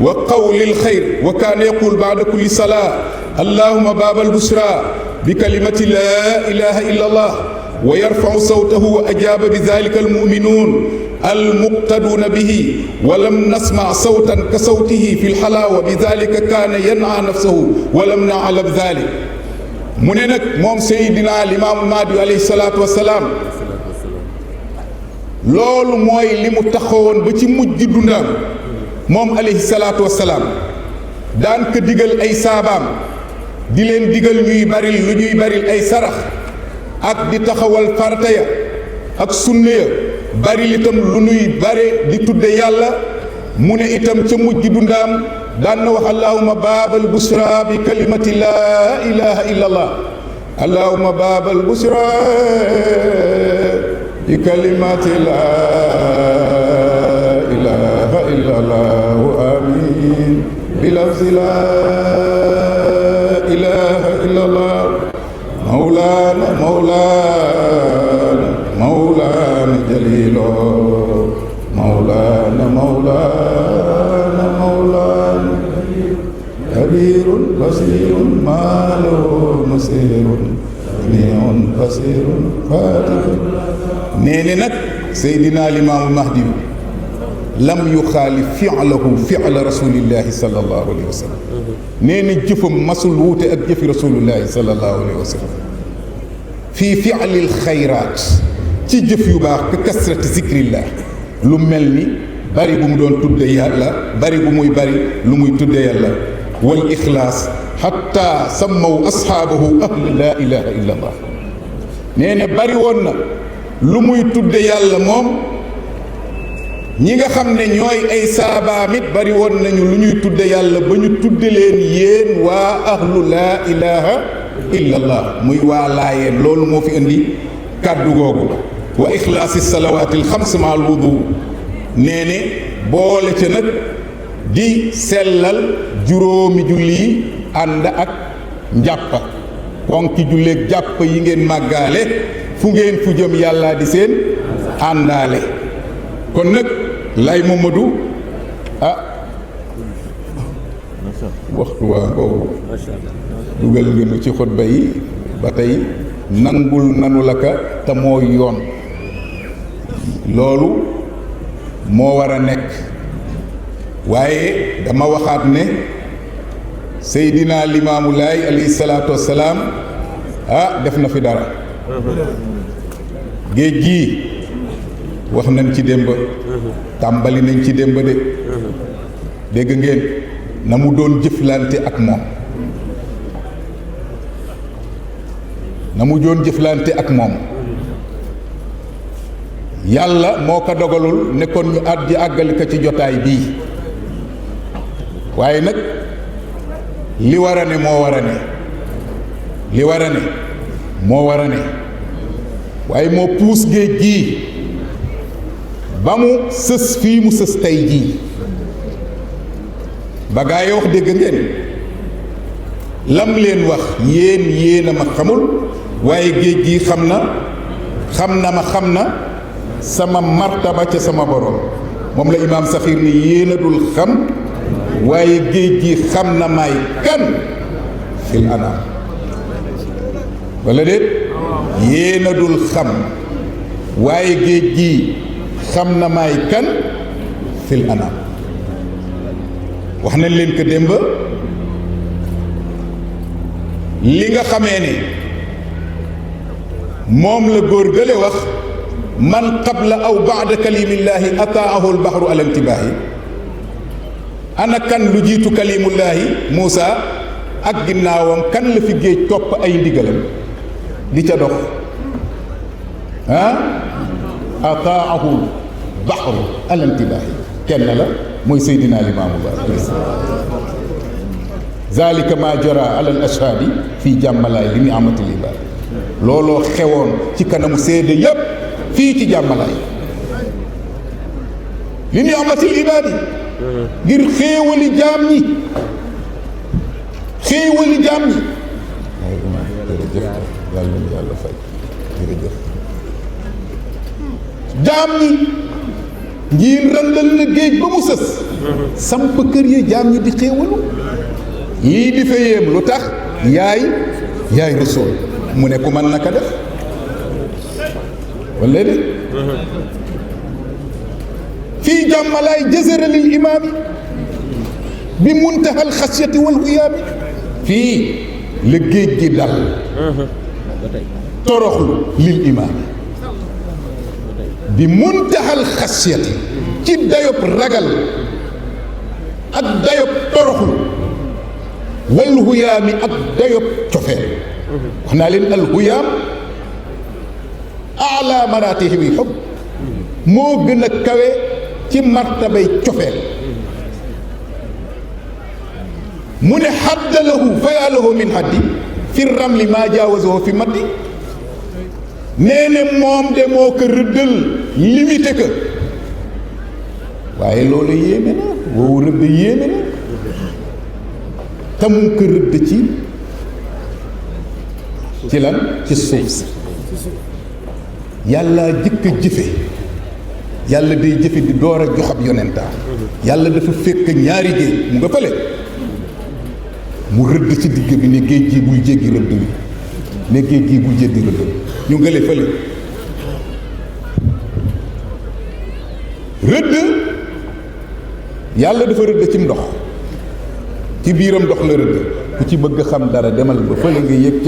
wa qawli alxayr wa kaana yaqul ba'da kulli salaa allahumma baaba albushraa bikalimati laa ilaaha illa allah wa yarfacu sawtahu wa ajaaba bidaalika almu'minuun almuqtaduuna bihi wa lam nasmac sawtan ka sawtihi fi lxalaawa bidaalika kaana yan'aa nafsahu wa lam na'lam daalik mu ne nag moom Seydina Limaamu Mahdi alayhi salaatu wa salaam loolu mooy li mu taxawoon ba ci mujj dundam moom alayhi salaatu wa salaam daan ko digal ay saabaam di leen digal ñuy baril ay sarax ak di taxawal farata ya ak sunna ya baril itam lu ñuy bare di tudde yàlla mu ne itam ca mujj dundaam daan na wax allahumma baabal busra bi kalimati laa ilaha illa allah allahumma baabal busra bi kalimati laa ilaha illa allah amin bi lafzi laa ilaha illa allah mawlana jalilo mawlana kabirun basirun maaloo masirun samiun basirun fatihun nee ne nag Seydina Limaamu Mahdi lam yuxaalif fi'lahu fi'la rasulillahi sallallahu alayhi wa sallam nee na jëfam masul wuute ak jëfi rasulillahi sallallahu alayhi wa sallam fii fi'lil xayraat ci jëf yu baax ka kasrati zikrillah lu mel ni bari bu mu doon tudde yàlla bari bu muy bari lu muy tudde yàlla wal ixlaas xatta sammaw asxaabahu ahla laa ilaha illa allah nee na bari woon na lu muy tudde yàlla moom ñi nga xam ne ñooy ay saabaam it bari woon nañu lu ñuy tudde yàlla ba ñu tudde leen yéen waa ahlu laa ilaha illa allah muy waa laayeen loolu moo fi indi kàddu googu wa ixlaasi salawaatil xams ma al wudu nee ne boole ca nag di sellal juróomi julli ànd ak njàppa konki julleeg jàpp yi ngeen màggaale fu ngeen fu jëm yàlla di seen àndaale kon nag lay Mamadou waxtu waa boobu dugal ngeen ci xutba yi ba tey nangul nanu la ka te moo yoon loolu moo war a nekk waaye dama waxaat ne Seydina Limaamu Laay alayhi salaatu wassalaam def na fi dara géej gii wax nañ ci démb tàmbali nañ ci démb de dégg ngeen na mu doon jëflante ak moom na mu joon jëflante ak moom yàlla moo ko dogalul nekkoon ñu àddi àggali ko ci jotaay bii waaye nag li war a ne moo war a ne li war a ne moo war a ne waaye moo puus géej gii ba mu sës fii mu sës tey jii ba gaa yi wax dégg ngeen lam leen wax yéen a ma xamul waaye géej gii xam na ma xam na sama martaba ca sama borom moom la imaam Saxiir ni yéen a dul xam waaye géej gi xam na maay kan fil anam wala déet yéen a dul xam waaye géej gi xam na maay kan fil anam wax nañ leen ko démb li nga xamee ne moom la góor gële wax man qabla aw baada kalimillaahi ataahu albaxru ala intibaahi ana kan lu jiitu kalimullaahi Muusa ak ginnaawam kan la fi géej topp ay ndigalam di ca dox ataahu albaxru ala intibaahi kenn la mooy Seydina Limaamu Laay zalika ma jara ala al ashhaadi fii jàmmalaay li ni'matil ibaad looloo xewoon ci kanamu seede yépp fii ci jàmmalaay li ni'matil ibaad ngir xéewali jaam ñi yàlla fay jërëjëf jaam ñi ngir randal na géej ba mu sës samp kër yi jaam ñi di xéewalu yii di fa yéem lu tax yaay rasul mu ne ku mën naka def wala de fii jàmmalaay jësëra lil imaami bi muntahal xasiyati wal huyaami fii la géej gi dal toroxlu lil imaami bi muntahal xasiyati ci dayob ragal ak dayob toroxlu wal huyaami ak dayob cofeel wax naa leen al huyaam ala maraatihi bi xub moo gën a kawe ci martabay cofeel mu ne xadda lahu fa yaa lahu min xaddi fi ramli maa jaawazahu fi maddi nee ne moom de moo ko rëddal limité ko waaye loolu yéeme na woowu rëdd yéeme na te mu ko rëdd ci lan ci suuf si yàlla jëkk a jëfe yàlla day jëfe di door a jox ab yonentaam yàlla dafa fekk ñaari géej mu nga fële mu rëdd ci digg bi ne géej gi bul jéggi rëdd bi ne géej gi bul jéggi rëdd bi ñu ngële fële rëdd yàlla dafa rëdd ci ndox ci biiram ndox la rëdd ku ci bëgg xam dara demal ba fële nga yëg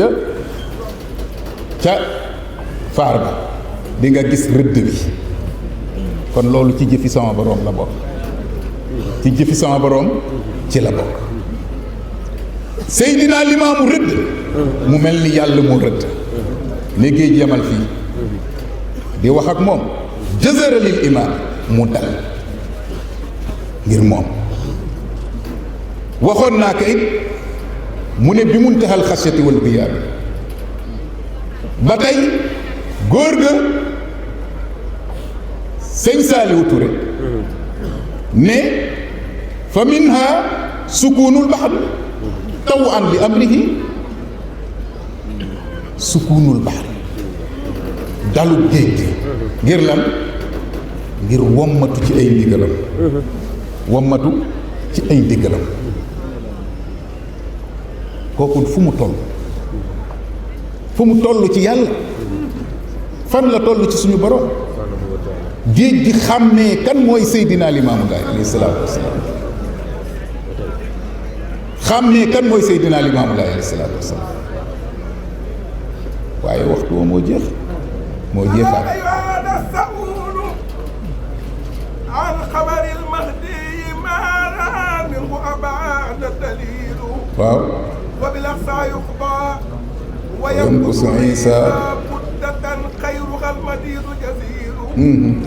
ca faar ba di nga gis rëdd bi kon loolu ci jëfi sama boroom la bokk ci jëfi sama boroom ci la bokk Seydina Limaamu rëdd mu mel ni yàlla mu rëdd ne géej yamal fii di wax ak moom jësëralil imaam mu dal ngir moom waxoon naa ko it mu ne bi muntahal xasiyati wal qiyaam ba tey góor ga sëñ Saaliwu Ture ne fa minha sukunul bahr taw an li amrihi sukunul bahr dalu géej gi ngir lan ngir wommatu ci ay ndigalam wommatu ci ay ndigalam kooku fu mu toll ci yàlla fan la toll ci suñu borom géej gi xàmmee kan mooy Seydina Limaamu Laay alayhi salaatu wasalaam xàmmee kan mooy Seydina Limaamu Laay alayhi salaatu wasalaam waaye waxtu wa moo jeexaat waaw وينقص عيسى مدة خيرها المديد جزيل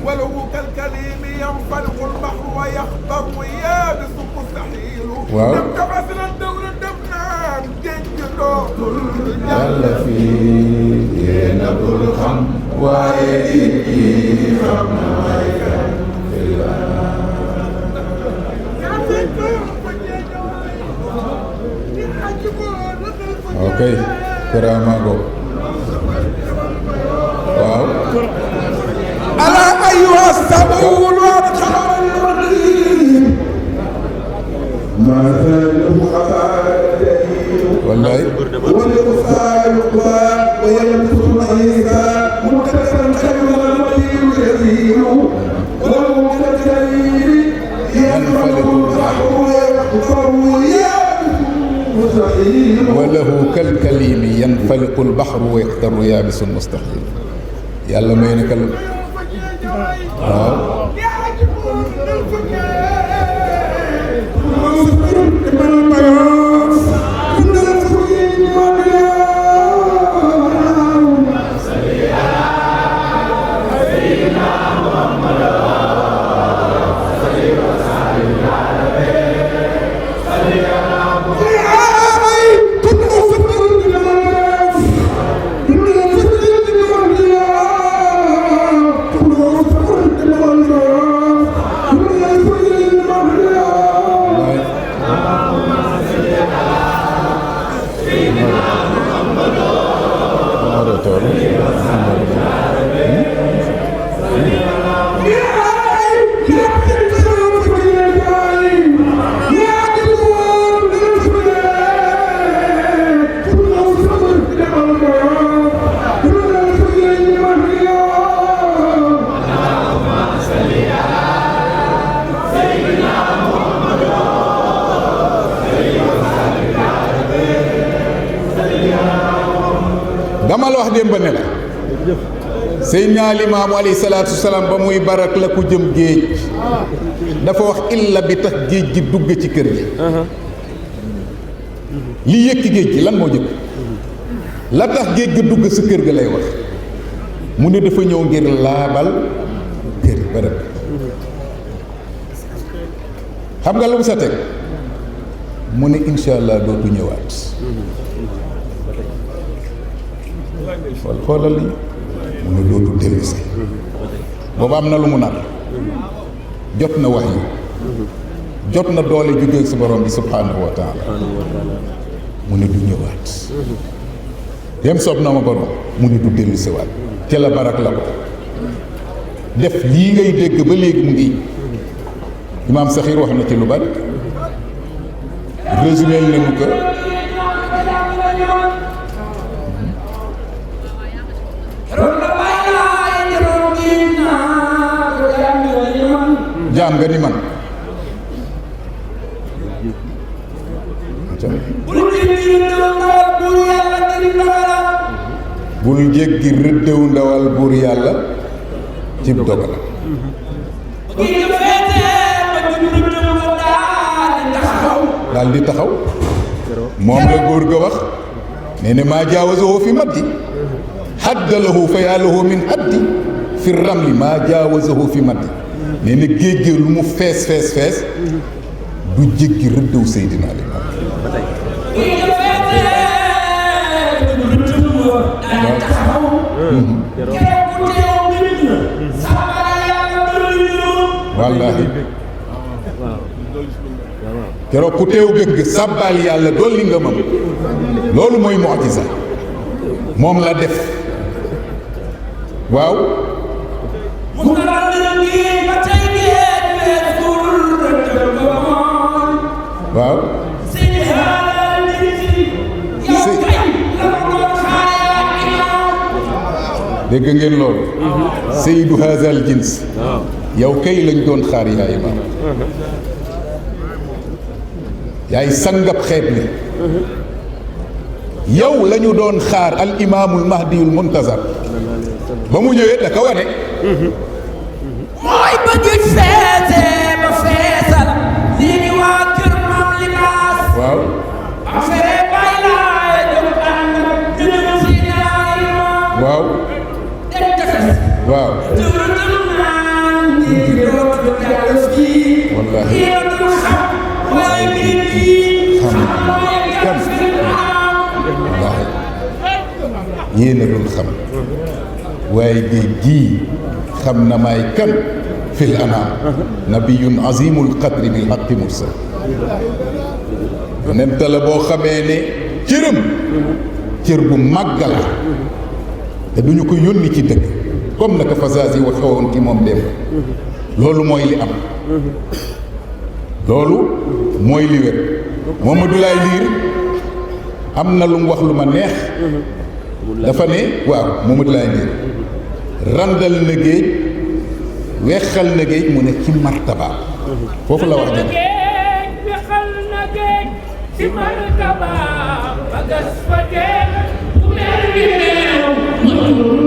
وله كالكليم ينفلق البحر ويخضر ويابس مستحيل واو. لم تبعثنا الدور الدمنان جنجلو yàlla fii yéen a dul xam waaye it yi xam na may kan ok karaama go waaw ألا أيها السبول والخليل ما زال خفاته wallaay والإرسال يقبل ويلبس عيسى مكتسا خير المدين جزيل ولو كالكريم ينفلق البحر ويقطر ويابس مستحيل وله كالكليم ينفلق البحر ويقدر يابس مستحيل yàlla may na kal waaw dama la wax démb ne la Seydina Limaamu alayhi salaatu salaam ba muy barak la ku jëm géej dafa wax illa bi tax géej gi dugg ci kër gi li yëkki géej gi lan moo jëkk la tax géej gi dugg sa kër ga lay wax mu ne dafa ñëw ngir laabal kër barab xam nga lu mu sa teg mu ne incha allah dootu ñëwaat xoolal li mu ne dootu dellusi boobu am na lu mu nar jot na wax yi jot na doole jógee si borom bi subhanahu wa taala mu ne du ñëwaat dem soob na ma borom mu ne du dellusiwaat te la barak la ko def lii ngay dégg ba léegi mu ngi imaam Saxiir wax na ci lu bari résumé nañu ko jaam nga ni man bul jéggi rëddëw ndawal buur yàlla cib dogalam daal di taxaw moom la góor ga wax nee na maa jaawazahu fi maddi haddalahu fa yaalahu min haddi fi ramli maa jaawazahu fi maddi nee na géej gi lu mu fees fees fees du jéggi rëddëw Seydina Limaamu wallaahi keroog ku teew gëgg sàbbaal yàlla dolli nga mam loolu mooy mu'jiza moom la def waaw waaw dégg ngeen loolu Seydu Haazal Jins yow kay lañ doon xaar yaa imaam yaay sangab xeet li yow la ñu doon xaar al imaamul mahdiyul muntazar ba mu ñëwee da ka wane mooy bëgg feese ba feesal lii di waa kër Maam Libaas waaw affaire bay laay jóg ànd ak waaw dem tefes waaw jëwratal naan ñi dootu jàll fii wallaahi yéen du xam waaye nit ñi xam mooy kan wallaahi yéen a dul xam waaye géej gii xam na maay kan fil anaam nabiyun azimul qadri bil haqqi mursal yonent la boo xamee ne cëram cër bu màgg la te duñu ko yónni ci dëkk comme naka Fazazi waxe woon ci moom dem loolu mooy li am loolu mooy li wér Mamadou Laye Liir am na lu mu wax lu ma neex dafa ne waaw Mamadou Laye Liir randal na géej weexal na géej mu ne ci martaba foofu la wax jëm weexal na géej ci martaba ba gas fa teen bu mel ni néew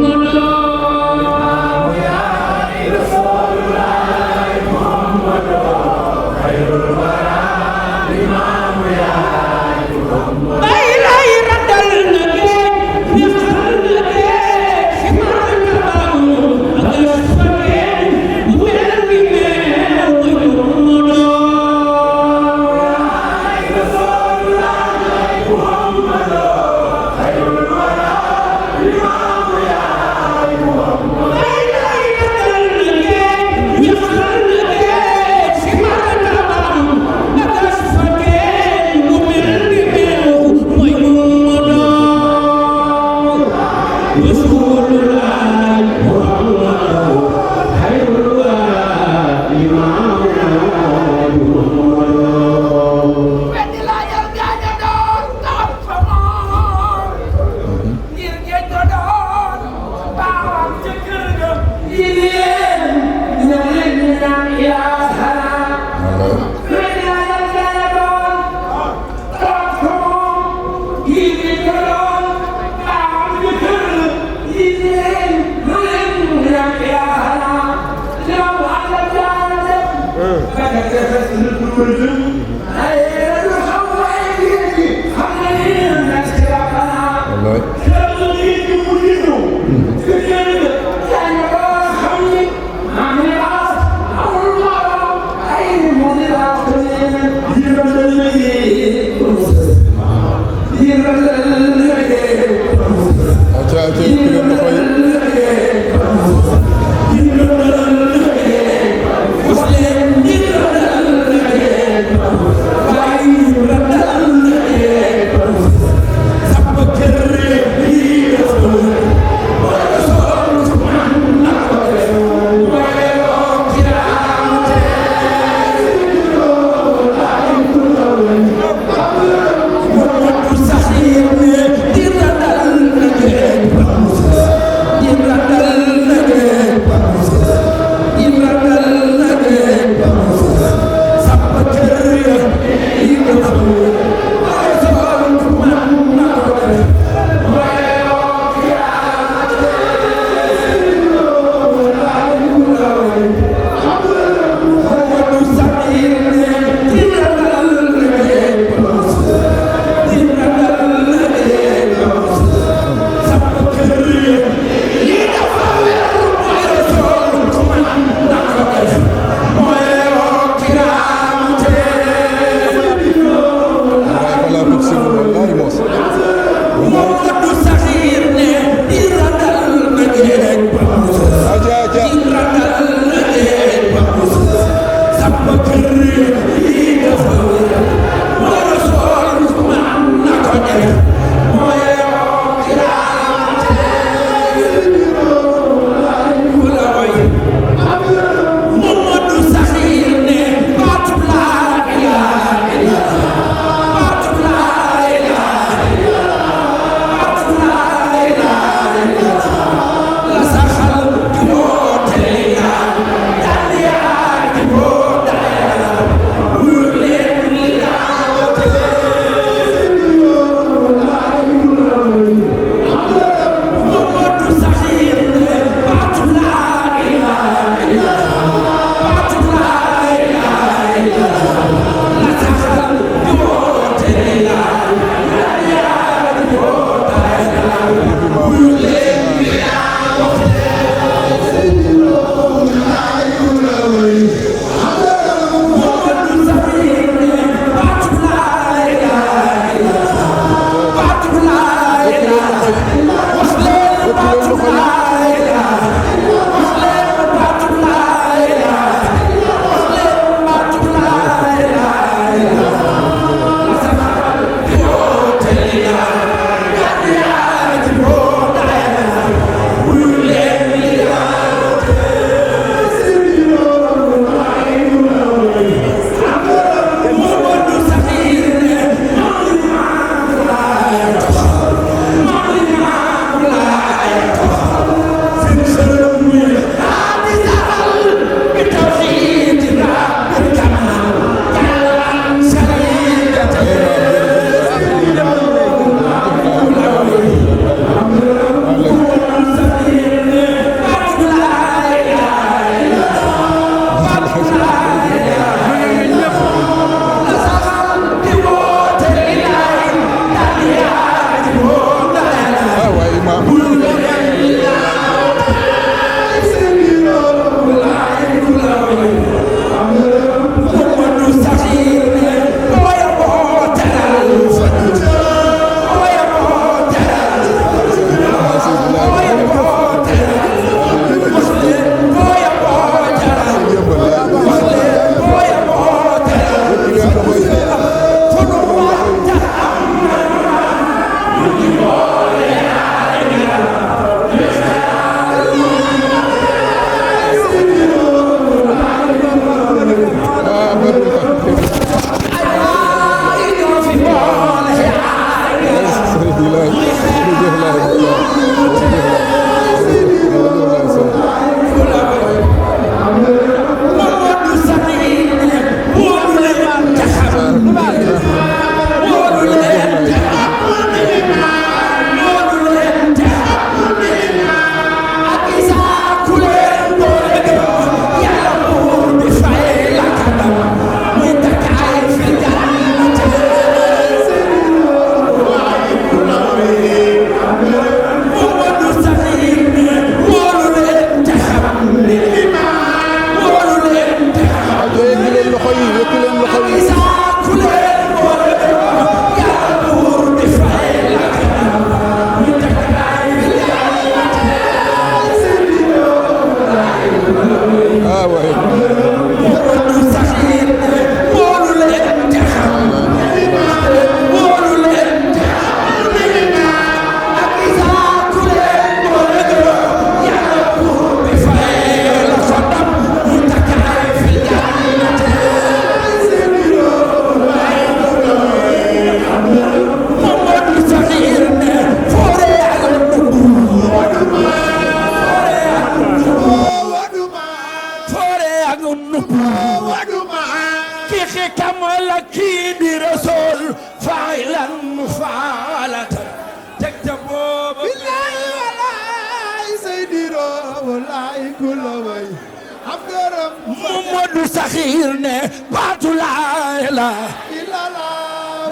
saxiir ne baatu laa ilaaha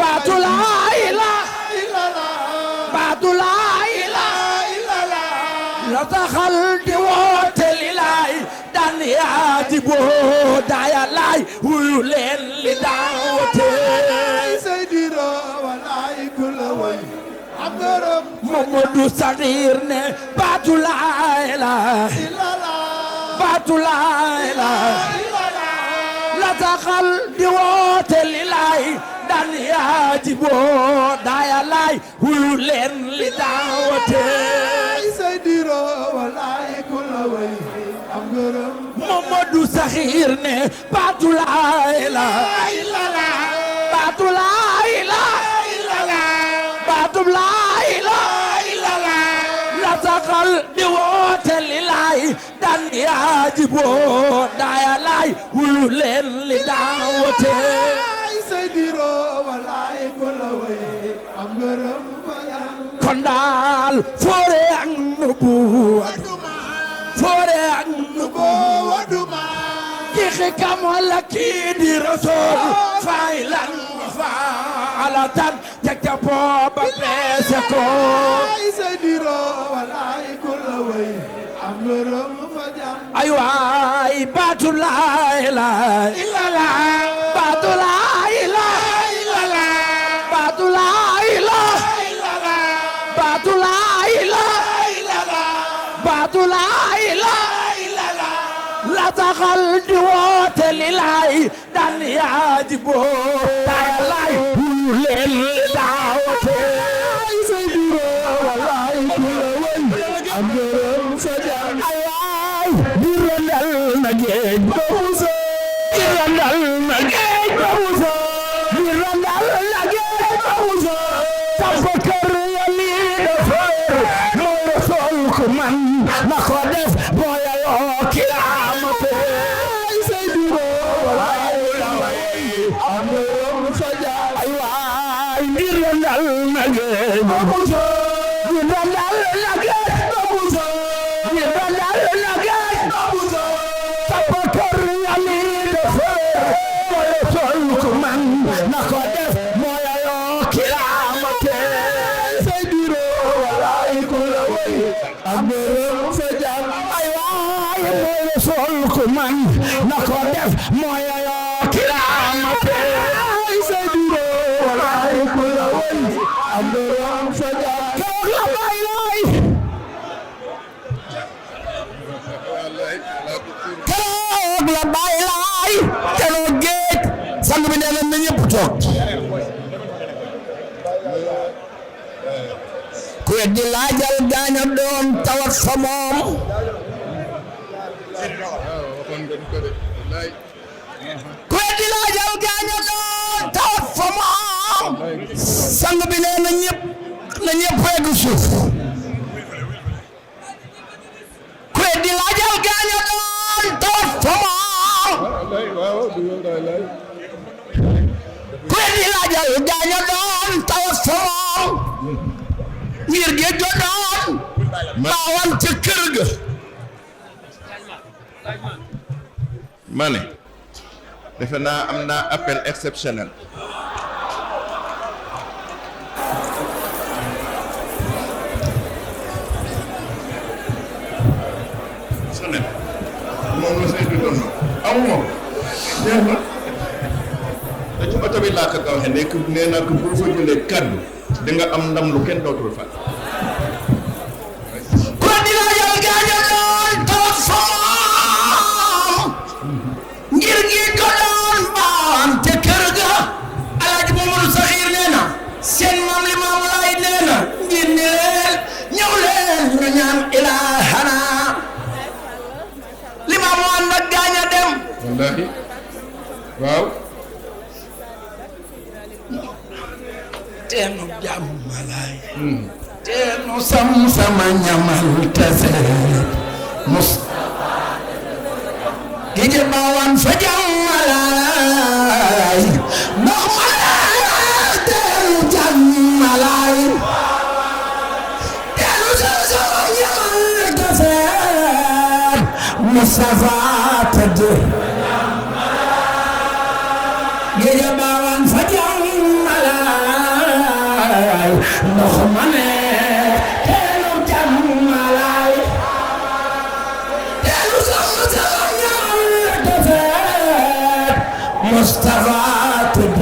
baatu laa ilaaha baatu laa ilaaha la taxal di woote li laay daan yaa di boo daaya laay wuyu leen li daan woote Seydina walaay ku la way am ngërëm Mamadou Saxiir ne baatu laa ilaaha baatu laa ilaaha la taxal di woote li laay daan yaa di boo daaya laay wuyu leen li daan woote Seydina walaay ku la way am ngërëm Mamadou Saxiir ne baatu laa ilaaha baatu laa ilaaha baatu laa ilaaha la taxal di woote li laay daan yaa di boo daaya laay wuyu leen li daan woote Seydina walaay ku la way am ngërëm kon daal foore ak nubuwa foore ak nubuwa ki xikam wala kii di rasool fay lan faalatan teg ca booba peese ko Seydina walaay ku la way am ngërëm ay waay baatu laa ilaaha baatu laa ilaaha baatu laa ilaaha baatu laa ilaaha baatu laa ilaaha la taxal di woote li laay daan yaa di boo daaya laay wuyu leen li daawote Seydina walaay ku la way am ngërëm fa jaan ay waay di randal na géej ba wuso di randal na géej ba wuso di randal na géej ba wuso samp kër ya lii defar moo la sol ku man na ko def booya yoo kilaamate Seydina walaay am ngërëm fa jaan ay waay di randal na géej ba wuso di randal na géej ba wuso di randal na géej ba wuso samp kër ya lii defar moo la sol ku man na ko def booya yoo kilaamate Seydina walaay ku la way am ngërëm fa jaan ay waay moo la sol ku man na ko def mooya yoo kilaamate Seydina walaay ku la way am ngërëm fa jaan keroog la bay laay keroog la bay laay keroog géej sang bi nee na ñëpp toog ku weddi laajal gaaña doon tawat fa moom ku weddi laajal gaaña doon tawat fa moom sang bi nee na ñëpp egg suuf ku weddi laajal gaaña doon tawat fa moom ku weddi laajal gaaña doon tawat fa moom ngir gi jodoon baawan ca kër ga ma ne defe naa am naa appel exceptionnel sone moom la Seydou doon amu moom jeex na da ci oto bi laa ko waxee nekk nee naa ko boo fa jëlee kaddu di nga am ndam lu kenn dootul fa ku dina yal gaaña doon tawat fa moom ngir gi ko doon baawan ca kër ga Alaaji Mamadou Saxiir nee na seen maam li maam laay nee na ngir ni leen ñëw leen ñu ñaan ilaahana li maam waan nag gaaña dem wallaahi waaw teenu jàmmalaay teenu sam sama ñamal tase Mustafa gi je baawan fa jàmmalaay ndax malaay teenu jàmmalaay teenu sam sama ñamal tase Mustafa tëdd ndox ma ne teelu jàmmalaay teelu sama ñaam defeet Mustafa tudd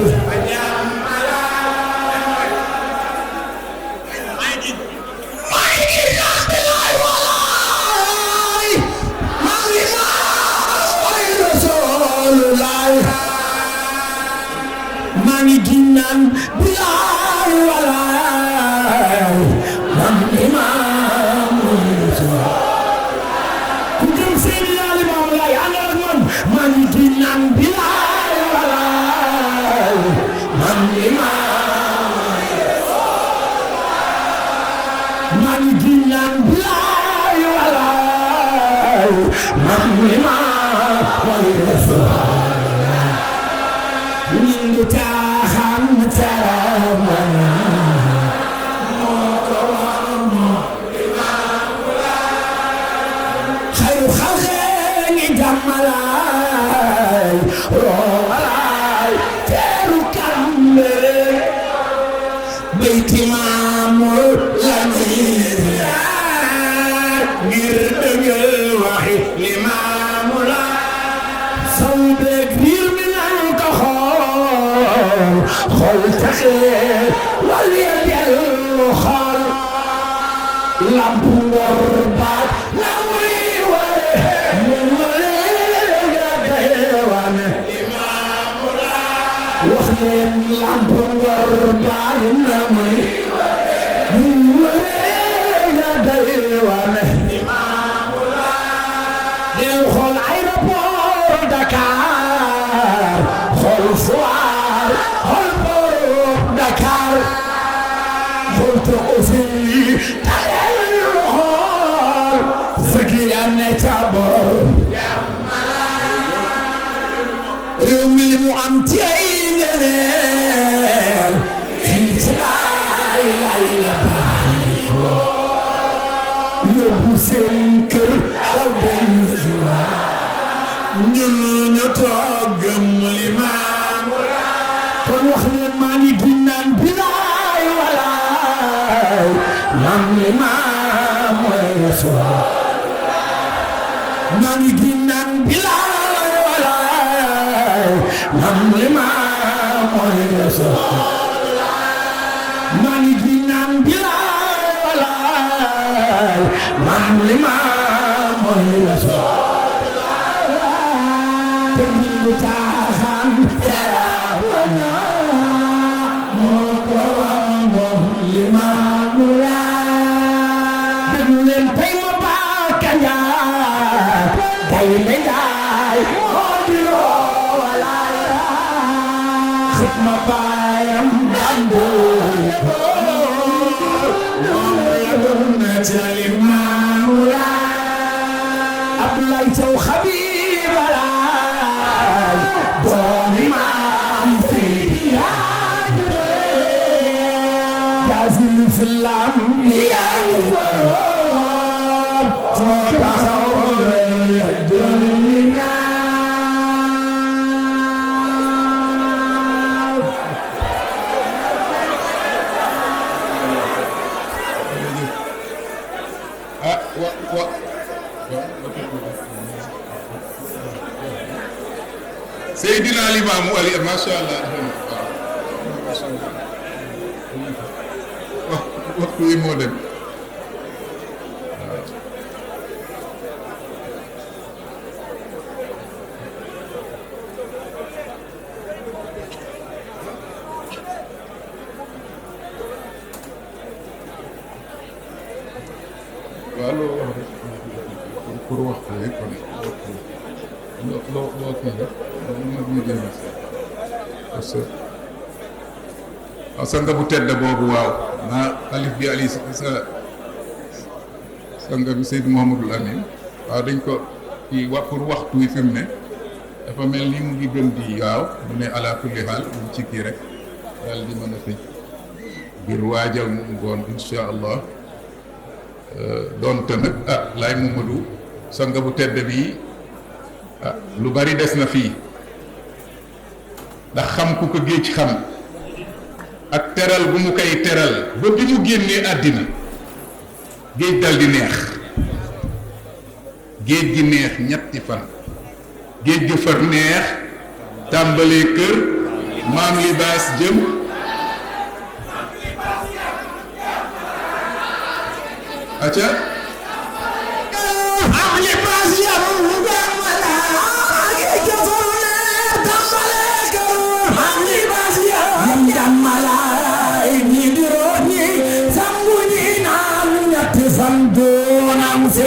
mani ginnaan bilaay walaay man imaam ku gëm Seydi Limaamu Laay ànd ak man mani ginnaan bilaay walaay man imaam mani ginnaan bilaay walaay man imaam Ningu tahan taramana Khairu khalqi jamalai Romalai teru kambe Baiti mamul lamir Ngir degel wahi limamula Sawbek bir minan خل تخيل واليد الخل لب وربات نوي من وليد ديوان إمام وخيم لب وربات نوي من وليد ديوان إمام يدخل عيربور دكار خل فؤاد قلت أفي تعال الغار فقي أن تعبر يوم المعمتين انت لا يبو سنكر حبن نتاقم الإمام kon wax leen maa ngi ginnaan bilaay walaay man imaam mooy Rasul maa ngi ginnaan bilaay walaay man imaam mooy Rasul maa ngi ginnaan bilaay walaay man imaam mooy Rasul te ñu taxan ma bayam dambu na jalimamula Abdoulaye Sow Habibala doomi maam fi jazil filam ya Seydina Limaamu Ali masha Allah waxtu wi moo dem waaw loo wax rek pour waxtu wi kon loo kii rek parce que sanga bu tedd boobu waaw naa xalif bi Ali sa sanga bi Seydou Mouhamadul Amin waaw dañ ko ci wax pour waxtu wi fi mu ne dafa mel ni mu ngi gën di waaw mu ne ala kulli xaal mu ci kii rek daal di mën a tëj ngir waajal mu ngoon insha allah doonte nag laay Mamadou sanga bu tedd bi lu bari des na fii ndax xam ku ko géej xam ak teral bu mu koy teral ba bi mu génnee àddina géej dal di neex géej gi neex ñetti fan géej gi far neex tàmbalee kër maam libaas jëm acca am libaas jëm jàmmalaay ñi di root ñi sangu ñi naan ñetti fan doonam si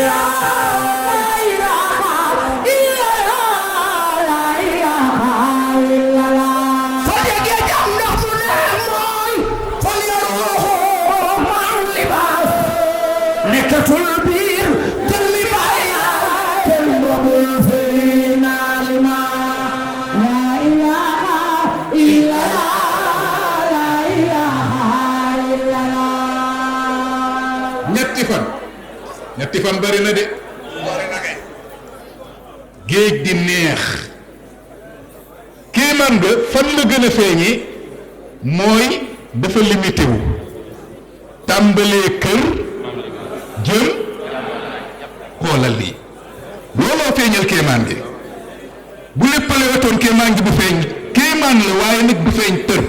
nekkatul biir jëmmi bàyyi kenn robul fii naa li ma laa ilaaha illallah laa ilaaha illallah ñetti fan bari na de géej di neex kéemaan nga fan la gën a feeñi mooy dafa limité wu tàmbalee kër jëm xoolal lii looloo feeñal kéemaan gi bu léppale wetoon kéemaan gi bu feeñ kéemaan la waaye nag du feeñ tër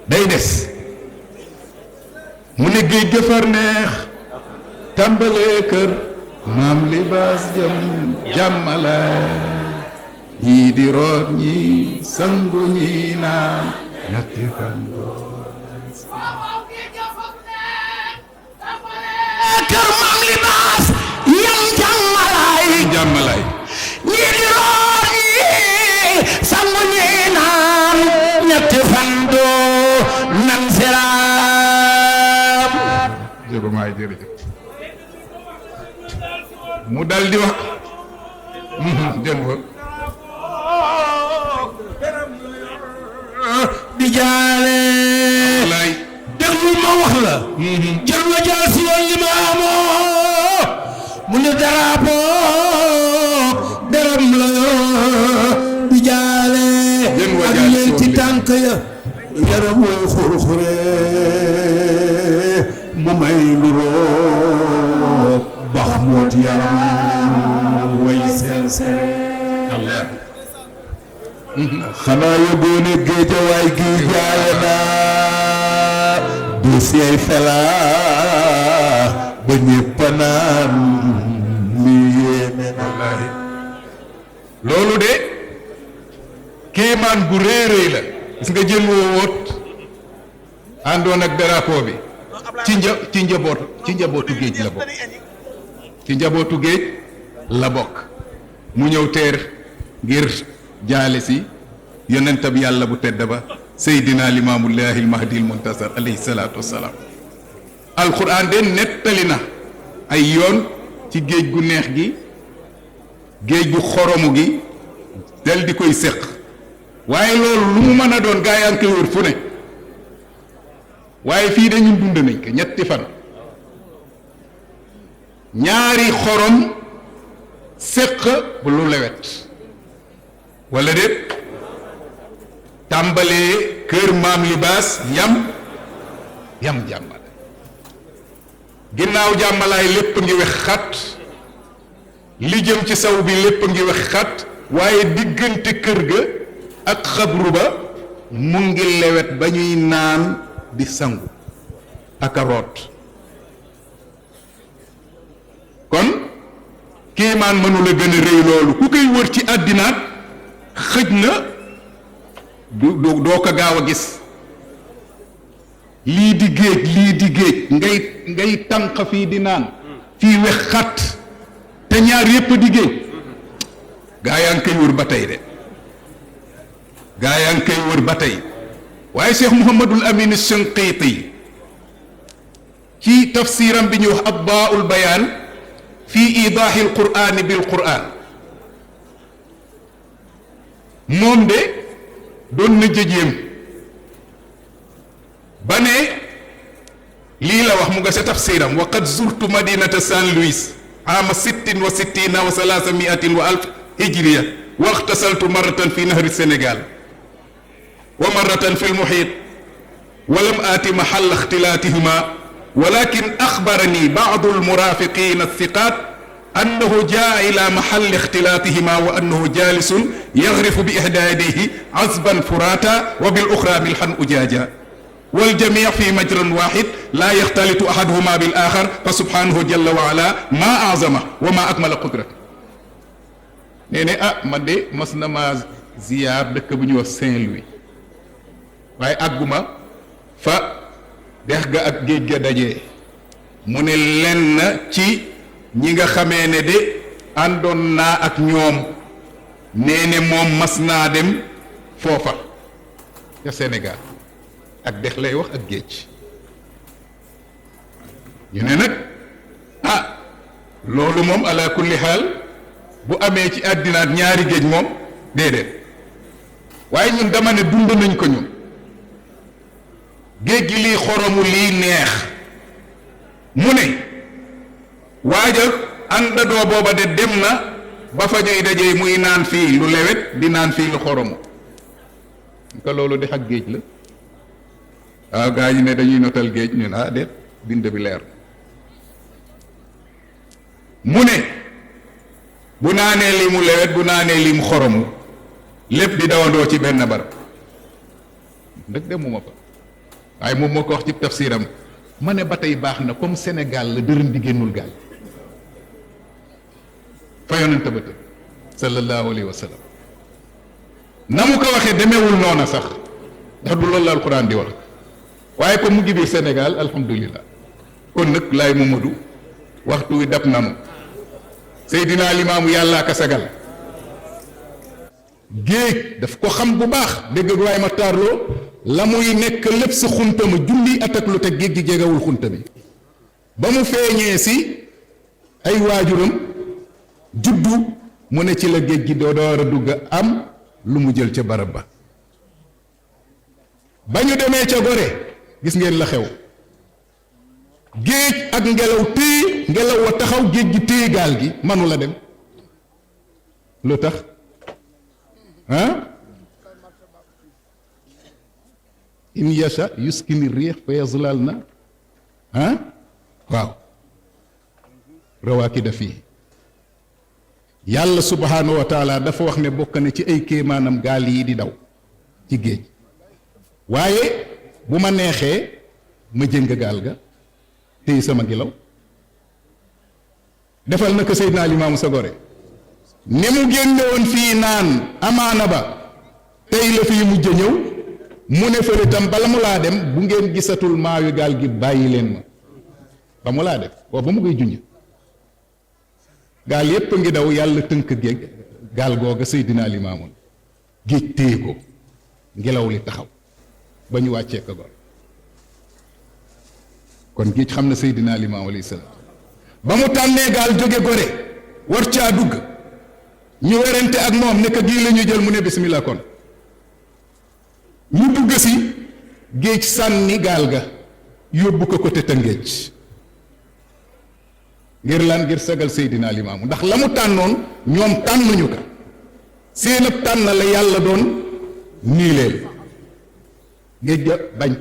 day des mu ne géej gëfar neex tàmbalee kër maam libaas jëm jàmmala ñii di root ñi sangu ñi naan ñetti fan kër maam libaas yam jàmmalaay ñii di root ñi sangu ñi naan ñetti fan doo nan siraam jërëmaay jërëjëf mu dal di wax jëm fa di jaale lay déglu ma wax la jël nga jaal si yoon li ma amoo mu ne drapeau dërëm la di jaale ak leen ci tànk ya yaram way xurxure mu may luroo bax moot yaram way seen Allah xanaa yóbboone géejawaay gi jaale naa dossier felaax ba ñépp naan li yéeme na wallaahi loolu de kéemaan bu réeréy la gis nga jën woo woot àndoon ak drapeau bi ci njabootu géej la bokk ci njabootu géej la bokk mu ñëw teer ngir jaale si yonentab yàlla bu tedd ba seydina limaamullahi almahdi almuntasar alayhi salaatu wassalaam alquran de nettali na ay yoon ci géej gu neex gi géej gu xoromu gi dal di koy séq waaye loolu lu mu mën a doon gaa yaa ngi koy wër fu ne waaye fii de ñun dund nañ ko ñetti fan ñaari xorom séq bu lu lewet wala déet tàmbalee kër maam libaas yam jàmmal ginnaaw jàmmalaay lépp ngi wex xat li jëm ci saw bi lépp ngi wex xat waaye diggante kër ga ak xabru ba mu ngi lewet ba ñuy naan di sangu ak a root kon kéemaan mënula gën a rëy loolu ku koy wër ci àddinaat xëj na doo ko gaaw a gis lii di géej ngay tànq fii di naan fii wex xat te ñaar yépp di géej gaa yaa ngi koy wër ba tey de gaa yaa ngi koy wër ba tey waaye Cheikh Mouhamadul Amin Shinqiti ci tafsiram bi ñuy wax Adwaa'ul Bayaan fii iidaaxil qur'aani bil qur'aan moom de doon na jëjeem ba ne lii la wax mu nga sa tafsiram wa qad zurtu madinata Saint Louis ama 66 wa 300 wa alf hijriya wa اغتسلت مرة في نهر السنغال ومرة في المحيط ولم آت محل اختلاتهما ولكن أخبرني بعض المرافقين الثقات أنه جاء إلى محل اختلاتهما وأنه جالس يغرف بإحدى يديه عزبا فراتا وبالأخرى ملحا أجاجا والجميع في مجرى واحد لا يختلط أحدهما بالآخر فسبحانه جل وعلا ما أعظمه وما أكمل قدرته. nee man de mas na ma ziyaar dëkk bu ñuy wax Saint-Louis waaye àgguma fa dex ga ak géej ga dajee mu ne lenn ci ñi nga xamee ne de àndoon naa ak ñoom nee ne moom mas naa dem foofa ca Sénégal ak dex lay wax ak géej ñu ne nag loolu moom ala kulli xaal bu amee ci àddinaat ñaari géej moom déedéet waaye ñun dama ne dund nañ ko ñun géej gi lii xoromu lii neex mu ne waaja àndadoo booba de dem na ba fa ñuy dajee muy naan fii lu lewet di naan fii lu xoromu ko loolu de ak géej la waaw gaa yi ne dañuy notal géej ñun déet bind bi leer mu ne bu naanee lii mu lewet bu naanee lii mu xoromu lépp di dawandoo ci benn barab ndëg demuma fa waaye moom moo ko wax ci tafsiram ma ne ba tey baax na comme Sénégal la dërëm di génnul gaal fa yonent ba tey sallallahu alayhi wa sallam na mu ko waxee demeewul noona sax ndax du loolu la alquran di wax waaye comme mu ngi biir Sénégal alhamdulilah kon nag laay Mamadou waxtu wi dab nanu Seydina Limaamu yàllaa ka sagal géej daf ko xam bu baax dégg nga waaye ma taarloo la muy nekk lépp si xunta ma junni at ak lu te géej gi jegewul xunta bi ba mu feeñee si ay waajuram juddu mu ne ci la géej gi doo door a dugg am lu mu jël ca barab ba ba ñu demee ca Gore gis ngeen la xew géej ak ngelaw téye ngelaw wa taxaw géej gi téye gaal gi manu la dem lu tax in yasha yuskini riix fa yazlal na waaw rawaakida fii yàlla subhaanahu wa taala dafa wax ne bokk na ci ay kéemaanam gaal yi di daw ci géej waaye bu ma neexee ma jëng gaal ga téye sama gilaw defal na ko Seydina Limaamu sa Gore ni mu génne woon fii naan amaana ba tey la fii mujj ñëw mu ne fële tam bala mu laa dem bu ngeen gisatul maawi gaal gi bàyyi leen ma ba mu laa def boobu ba mu koy junj gaal yépp ngi daw yàlla tënk géej gaal googa Seydina Limaamu géej téye ko ngelaw li taxaw ba ñu wàccee ko Gore kon géej xam na Seydina Limaamu alayhi salaam ba mu tànnee gaal jóge Gore war caa dugg ñu werante ak moom ne ko gii la ñu jël mu ne bismillah kon ñu dugg si géej sànni gaal ga yóbbu ko côté Tëngéej ngir lan ngir sagal Seydina Limaamu ndax la mu tànnoon ñoom tànnuñu ko seen ab tànn la yàlla doon nii leen géej ga bañ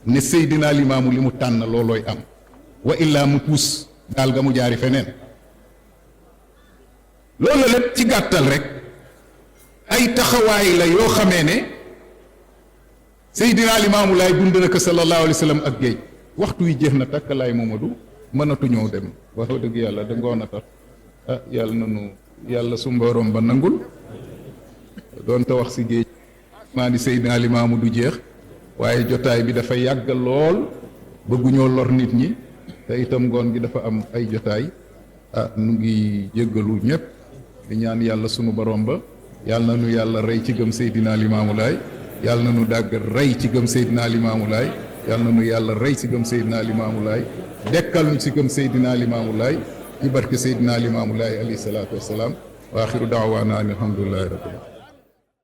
ne Seydina Limaamu li mu tànn loolooy am wa illaa mu puus gaal ga mu jaari feneen loolu lépp ci gàttal rek ay taxawaay la yoo xamee ne Seydina Limaamu Laay dund na ko sallallahu alayhi wa sallam ak géej waxtu wi jeex na takk laay Mamadou mënatuñoo dem wax dëgg yàlla da ngoon a tax yàlla nanu yàlla su mboroom ba nangul doon te wax si géej maa di Seydina Limaamu du jeex waaye jotaay bi dafa yàgg lool bëgguñoo lor nit ñi te itam ngoon gi dafa am ay jotaay nu ngi jéggalu ñëpp di ñaan yàlla sunu borom ba yàlla na nu yàlla rey ci gëm Seydina Limaamu Laay yàlla na nu dàgg rey ci gëm Seydina Limaamu Laay yàlla na nu yàlla rey ci gëm Seydina Limaamu Laay dekkal nu ci gëm Seydina Limaamu Laay ci barke Seydina Limaamu Laay alayhi salaatu wassalaam wa axiru daawaana an alhamdulillahi rabbil